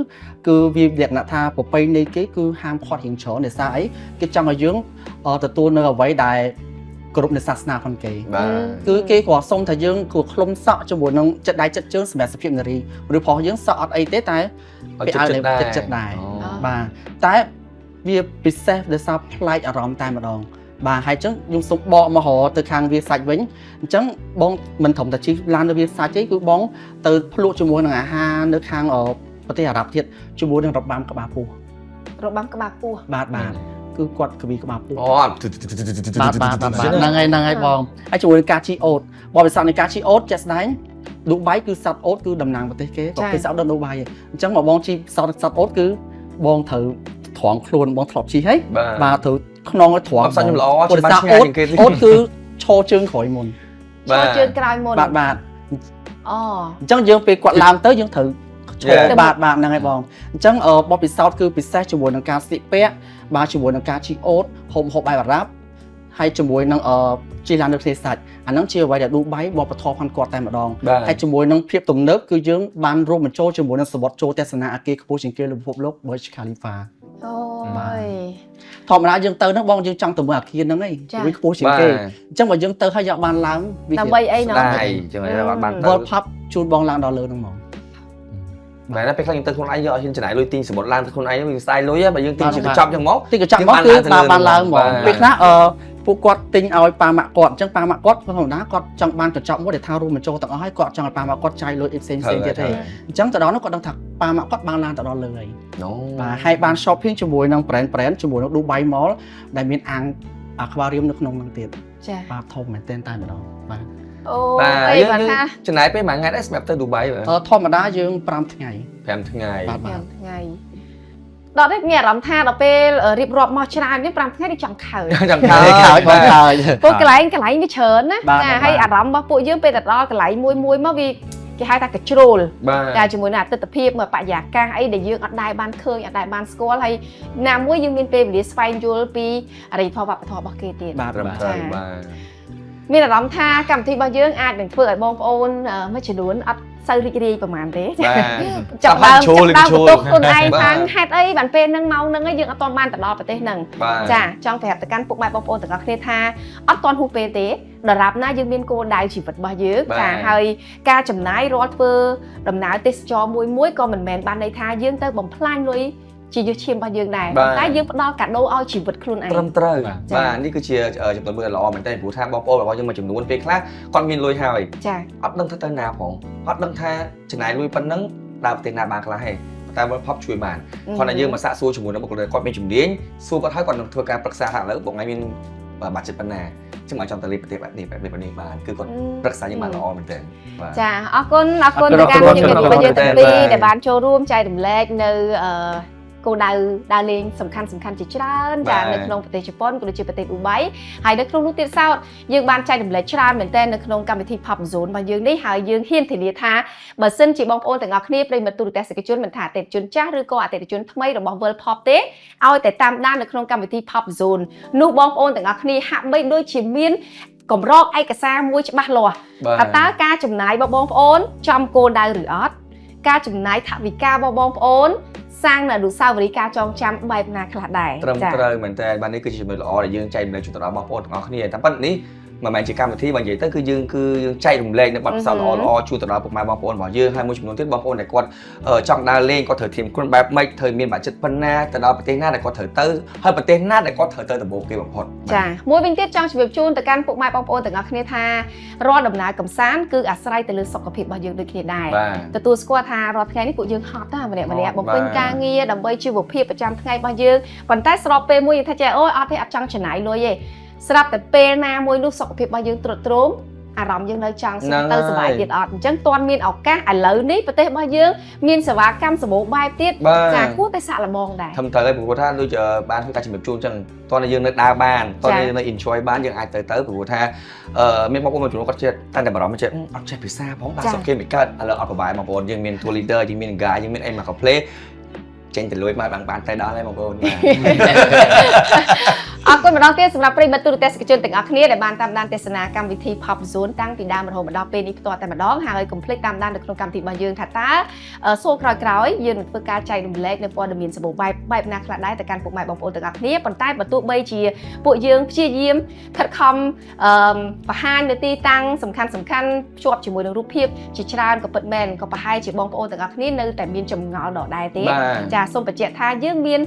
គឺវាលក្ខណៈថាប្រពៃណីគេគឺហាមឃាត់រៀងច្រើនដោយសារអីគេចង់ឲ្យយើងទទួលនៅអ្វីដែលគ្រប់នៅសាសនាផងគេ បាទ គឺគេក៏សុំថាយើងគួរឃ្លុំសក់ជាមួយនឹងចិត្តដៃចិត្តជើងសម្រាប់សុភាពនារីឬផងយើងសក់អត់អីទេតែ ចិត្តចិត្តដែរ ចិត្តដែរបាទតែវាពិសេសដោយសារប្លែកអារម្មណ៍តែម្ដងបាទហើយអញ្ចឹងខ្ញុំសូមបកមករកទៅខាងវាសាច់វិញអញ្ចឹងបងមិនត្រឹមតែជិះឡាននៅវាសាច់ទេគឺបងទៅភ្លក់ជាមួយនឹងអាហារនៅខាងប្រទេសអារ៉ាប់ទៀតជាមួយនឹងរបាំក្បាលពោះ របាំក្បាលពោះ បាទបាទគឺគាត់កវីក្បាលពោះ អូ បាទបាទបាទហ្នឹងហើយហ្នឹងហើយបងហើយជាមួយនឹងការជីអូតបរិស័ទនៃការជីអូតជាក់ស្ដែងឌូបៃគឺសត្វអូតគឺតំណាងប្រទេសគេក៏គេសត្វដល់ឌូបៃអញ្ចឹងមកបងជីសត្វសត្វអូតគឺបងត្រូវត្រង់ខ្លួនបងធ្លាប់ជីហើយបាទត្រូវខ្នងឲ្យត្រង់ អត់ខ្ញុំល្អ ព្រោះសត្វអូតអូតគឺឈរជើងក្រោយមុន ឈរជើងក្រោយមុន បាទបាទ អូ អញ្ចឹងយើងពេលគាត់ឡើងទៅយើងត្រូវឈរបាទបាទហ្នឹងហើយបងអញ្ចឹងបទពិសោធន៍គឺពិសេសជាមួយនឹងការស្លៀកពាក់បាទជាមួយនឹងការជីអូតហូបហូបបែបអារ៉ាប់ហើយជាមួយនឹងជិះឡាននៅផ្ទះសាច់អាហ្នឹងជាអ្វីដែលឌូបៃវប្បធម៌ផងគាត់តែម្ដងហើយជាមួយនឹងភាពទំនើបគឺយើងបានរួមបញ្ចូលជាមួយនឹងសវត្ថចូលទស្សនាអគារខ្ពស់ជាងគេលើពិភពលោក Burj Khalifa អូយ ធម្មតាយើងទៅហ្នឹងបងយើងចង់ទៅមើលអគារហ្នឹងឯងវាខ្ពស់ជាងគេអញ្ចឹងបើយើងទៅហើយយកបានឡើង វាដើម្បីអីណោះ ដែរអញ្ចឹងអត់បានទៅ World Pub ជូនបងឡើងដល់លើហ្នឹងហ្មង មែនណាពេលខ្លះយើងទៅខ្លួនឯងយើងអត់ហ៊ានចំណាយលុយទិញសមុទ្រឡើងទៅខ្លួនឯងវាស្ដាយលុយបើយើងទិញជាកញ្ចប់អញ្ចឹងមក ទិញកញ្ចប់មកគឺបានឡើងហ្មងពេលខ្លះអឺពួកគាត់ទិញឲ្យប៉ាម៉ាក់គាត់អញ្ចឹងប៉ាម៉ាក់គាត់ធម្មតាគាត់ចង់បានកញ្ចប់មួយដែលថារួមបញ្ចូលទាំងអស់ហើយគាត់ចង់ឲ្យប៉ាម៉ាក់គាត់ចាយលុយផ្សេងផ្សេងទៀតទេអញ្ចឹងទៅដល់នោះគាត់ដឹងថាប៉ាម៉ាក់គាត់បានឡើងទៅដល់លើហើយបាទហើយបាន shopping ជាមួយនឹង brand ជាមួយនឹង Dubai Mall ដែលមានអាង aquarium នៅក្នុងនោះទៀត ចា៎ បាទធំមែនទែនតែម្ដងបាទ អូ បាទយើងចំណាយពេលមួយថ្ងៃដែរសម្រាប់ទៅឌូបៃបាទ ធម្មតាយើង5ថ្ងៃ 5ថ្ងៃ បាទបាទ 5ថ្ងៃដល់នេះមានអារម្មណ៍ថាដល់ពេលរៀបរាប់មកច្រើននេះ5ថ្ងៃនេះចង់ខើច ចង់ខើច ខើចបងខើច ព្រោះកន្លែងវាច្រើនណាចាហើយអារម្មណ៍របស់ពួកយើងពេលទៅដល់កន្លែងមួយមួយមកវាគេហៅថាកជ្រោលចាជាមួយនឹងអតិថិភាពមកបរិយាកាសអីដែលយើងអត់ដែលបានឃើញអត់ដែលបានស្គាល់ហើយណាមួយយើងមានពេលវេលាស្វែងយល់ពីអរិយធម៌វប្បធម៌របស់គេទៀត បាទ ត្រឹមត្រូវបាទ មានអារម្មណ៍ថាកម្មវិធីរបស់យើងអាចនឹងធ្វើឲ្យបងប្អូនមួយចំនួនអត់សូវរីករាយប្រហែលទេចាប់ដើមបន្ទោសខ្លួនឯងថាហេតុអីបានពេលហ្នឹងម៉ោងហ្នឹងយើងអត់ទាន់បានទៅដល់ប្រទេសហ្នឹងចាចង់ប្រាប់ទៅកាន់ពុកម៉ែបងប្អូនទាំងអស់គ្នាថាអត់ទាន់ហួសពេលទេ ដរាបណាយើងមានគោលដៅជីវិតរបស់យើង បាទ ចាហើយការចំណាយរាល់ធ្វើដំណើរទេសចរមួយមួយក៏មិនមែនបានន័យថាយើងទៅបំផ្លាញលុយជាយសឈាមរបស់យើងដែរ បាទ ប៉ុន្តែយើងផ្ដល់កាដូឲ្យជីវិតខ្លួនឯង ត្រឹមត្រូវ បាទ បាទនេះគឺជាចំណុចមួយដ៏ល្អមែនទែនព្រោះថាបងប្អូនរបស់យើងមួយចំនួនពេលខ្លះគាត់មានលុយហើយ ចា អត់ដឹងថាទៅណាផងអត់ដឹងថាចំណាយលុយប៉ុណ្ណឹងដើរប្រទេសណាបានខ្លះទេតែ World Pop ជួយបានគាត់តែយើងមកសាកសួរជាមួយនឹងបុគ្គលិកគាត់មានជំនាញសួរគាត់ហើយគាត់នឹងធ្វើការប្រឹក្សាថាឥឡូវបងឯងមានបាត់ចិត្តប៉ុណ្ណាចឹងមកចង់ទៅលេងប្រទេសបែបនេះបែបនេះបែបនេះបានគឺគាត់ប្រឹក្សាយើងបានល្អមែនទែនបាទ ចាអរគុណអរគុណទៅកាន់ អរគុណ ជំរាបរបស់យើងទាំងពីរ បាទ ដែលបានចូលរួមចែករំលែកនៅគោលដៅដើរលេងសំខាន់សំខាន់ជាច្រើនចា បាទ នៅក្នុងប្រទេសជប៉ុនក៏ដូចជាប្រទេសឌូបៃហើយនៅក្នុងនោះទៀតសោតយើងបានចែករំលែកច្រើនមែនទែននៅក្នុងកម្មវិធី Pop Zone របស់យើងនេះហើយយើងហ៊ានធានាថាបើសិនជាបងប្អូនទាំងអស់គ្នាប្រិយមិត្តទូរទស្សនិកជនមិនថាអតិថិជនចាស់ឬក៏អតិថិជនថ្មីរបស់ World Pop ទេឲ្យតែតាមដាននៅក្នុងកម្មវិធី Pop Zone នោះបងប្អូនទាំងអស់គ្នាហាក់បីដូចជាមានកម្រងឯកសារមួយច្បាស់លាស់ បាទ ថាតើការចំណាយរបស់បងប្អូនចំគោលដៅឬអត់ការចំណាយថវិការបស់បងប្អូនសាងនៅអនុស្សាវរីយ៍ការចងចាំបែបណាខ្លះដែរ ត្រឹម ចា៎ ត្រូវមែនតើបាទនេះគឺជាចំណុចល្អដែលយើងចែករំលែកជូនទៅដល់បងប្អូនទាំងអស់គ្នាតែប៉ុន្តែនេះមិនមែនជាកម្មវិធីបើនិយាយទៅគឺយើងគឺយើងចែករំលែកនៅបទពិសោធន៍ល្អល្អជូនទៅដល់ពុកម៉ែបងប្អូនរបស់យើងហើយមួយចំនួនទៀតបងប្អូនដែលគាត់ចង់ដើរលេងគាត់ត្រូវត្រៀមខ្លួនបែបម៉េចត្រូវមានបាច់ចិត្តប៉ុណ្ណាទៅដល់ប្រទេសណាដែលគាត់ត្រូវទៅហើយប្រទេសណាដែលគាត់ត្រូវទៅដំបូងគេបំផុត ចាមួយវិញទៀតចង់ជម្រាបជូនទៅកាន់ពុកម៉ែបងប្អូនទាំងអស់គ្នាថារាល់ដំណើរកម្សាន្តគឺអាស្រ័យទៅលើសុខភាពរបស់យើងដូចគ្នាដែរ បាទ ទទួលស្គាល់ថារាល់ថ្ងៃនេះពួកយើងហត់ណាស់ម្នាក់ម្នាក់ ហត់ បំពេញ បាទ ការងារដើម្បីជីវភាពប្រចាំថ្ងៃរបស់យើងប៉ុន្តែស្របពេលមួយយើងថាចេះអូយអត់ទេអត់ចង់ចំណាយលុយទេស្រាប់តែពេលណាមួយនោះសុខភាពរបស់យើងទ្រុឌទ្រោមអារម្មណ៍យើងនៅចង់ ហ្នឹង ទៅសប្បាយ ហើយ ទៀតអត់អញ្ចឹងទាន់មានឱកាសឥឡូវនេះប្រទេសរបស់យើងមានសេវាកម្មសម្បូរបែបទៀត បាទ ចាគួរតែសាកល្បងដែរ ធំត្រូវហើយព្រោះថាដូចបានធ្វើការជំរាបជូនអញ្ចឹងតោះតែយើងនៅដើរបានតោះតែយើងនៅ enjoy បានយើងអាចទៅទៅព្រោះថាមានបងប្អូនមួយចំនួនគាត់ចេះតែតែបារម្ភចេះអត់ចេះភាសាផងបាទ ចា សុខគេមិនកើតឥឡូវអត់ប្របាយបងប្អូនយើងមាន tour leader យើងមាន guide យើងមានអីមកកាផ្លេចេញទៅលួយមកបានបានទៅដល់ហើយបងប្អូនបាទ អរគុណម្ដងទៀតសម្រាប់ប្រិយមិត្តទូរទស្សនិកជនទាំងអស់គ្នាដែលបានតាមដានទស្សនាកម្មវិធី Pop Zone តាំងពីដើមរហូតមកដល់ពេលនេះផ្ទាល់តែម្ដងហើយកុំភ្លេចតាមដាននៅក្នុងកម្មវិធីរបស់យើងថាតើសូក្រោយៗយើងនឹងធ្វើការចែករំលែកនៅព័ត៌មានសម្បូរបែបបែបណាខ្លះដែរទៅកាន់ពុកម៉ែបងប្អូនទាំងអស់គ្នាប៉ុន្តែបើទោះបីជាពួកយើងព្យាយាមខិតខំបង្ហាញនៅទីតាំងសំខាន់សំខាន់ភ្ជាប់ជាមួយនឹងរូបភាពជាច្រើនក៏ពិតមែនក៏ប្រហែលជាបងប្អូនទាំងអស់គ្នានៅតែមានចម្ងល់ដដែលទេ បាទ ចាសូមបញ្ជាក់ថាយើងមាន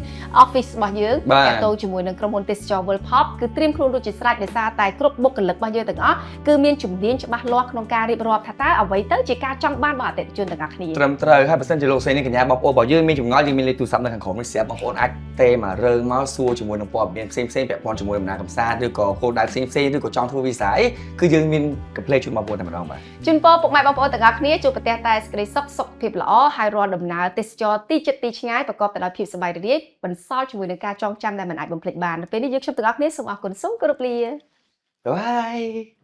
office របស់យើង បាទ តាក់ទងជាមួយនឹងក្រុមហ៊ុនទេសចរ World Pop គឺត្រៀមខ្លួនរួចជាស្រេចដោយសារតែគ្រប់បុគ្គលិករបស់យើងទាំងអស់គឺមានជំនាញច្បាស់លាស់ក្នុងការរៀបរាប់ថាតើអ្វីទៅជាការចង់បានរបស់អតិថិជនទាំងអស់គ្នា ត្រឹមត្រូវហើយបើសិនជាលោកស្រីនេះកញ្ញាបងប្អូនរបស់យើងមានចម្ងល់យើងមានលេខទូរស័ព្ទនៅខាងក្រោមនេះស្រាប់បងប្អូនអាចទេមករើមកសួរជាមួយនឹងព័ត៌មានផ្សេងផ្សេងៗពាក់ព័ន្ធជាមួយដំណើរកម្សាន្តឬក៏គោលដៅផ្សេងផ្សេងៗឬក៏ចង់ធ្វើវីសាអីគឺយើងមានកាផ្លេជូនបងប្អូនតែម្ដងបាទ ជូនពរពុកម៉ែបងប្អូនទាំងអស់គ្នាជួបប្រទះតែសេចក្តីសុខសុខភាពល្អហើយរាល់ដំណើរទេសចរទីជិតទីឆ្ងាយប្រកបទៅដោយភាពសប្បាយរីករាយបន្សល់ជាមួយនឹងការចងចាំដែលមិនអាចបំភ្លេចបាននៅពេលនេះយើងខ្ញុំទាំងអស់គ្នាសូមអរគុណសូមគោរពលា Bye.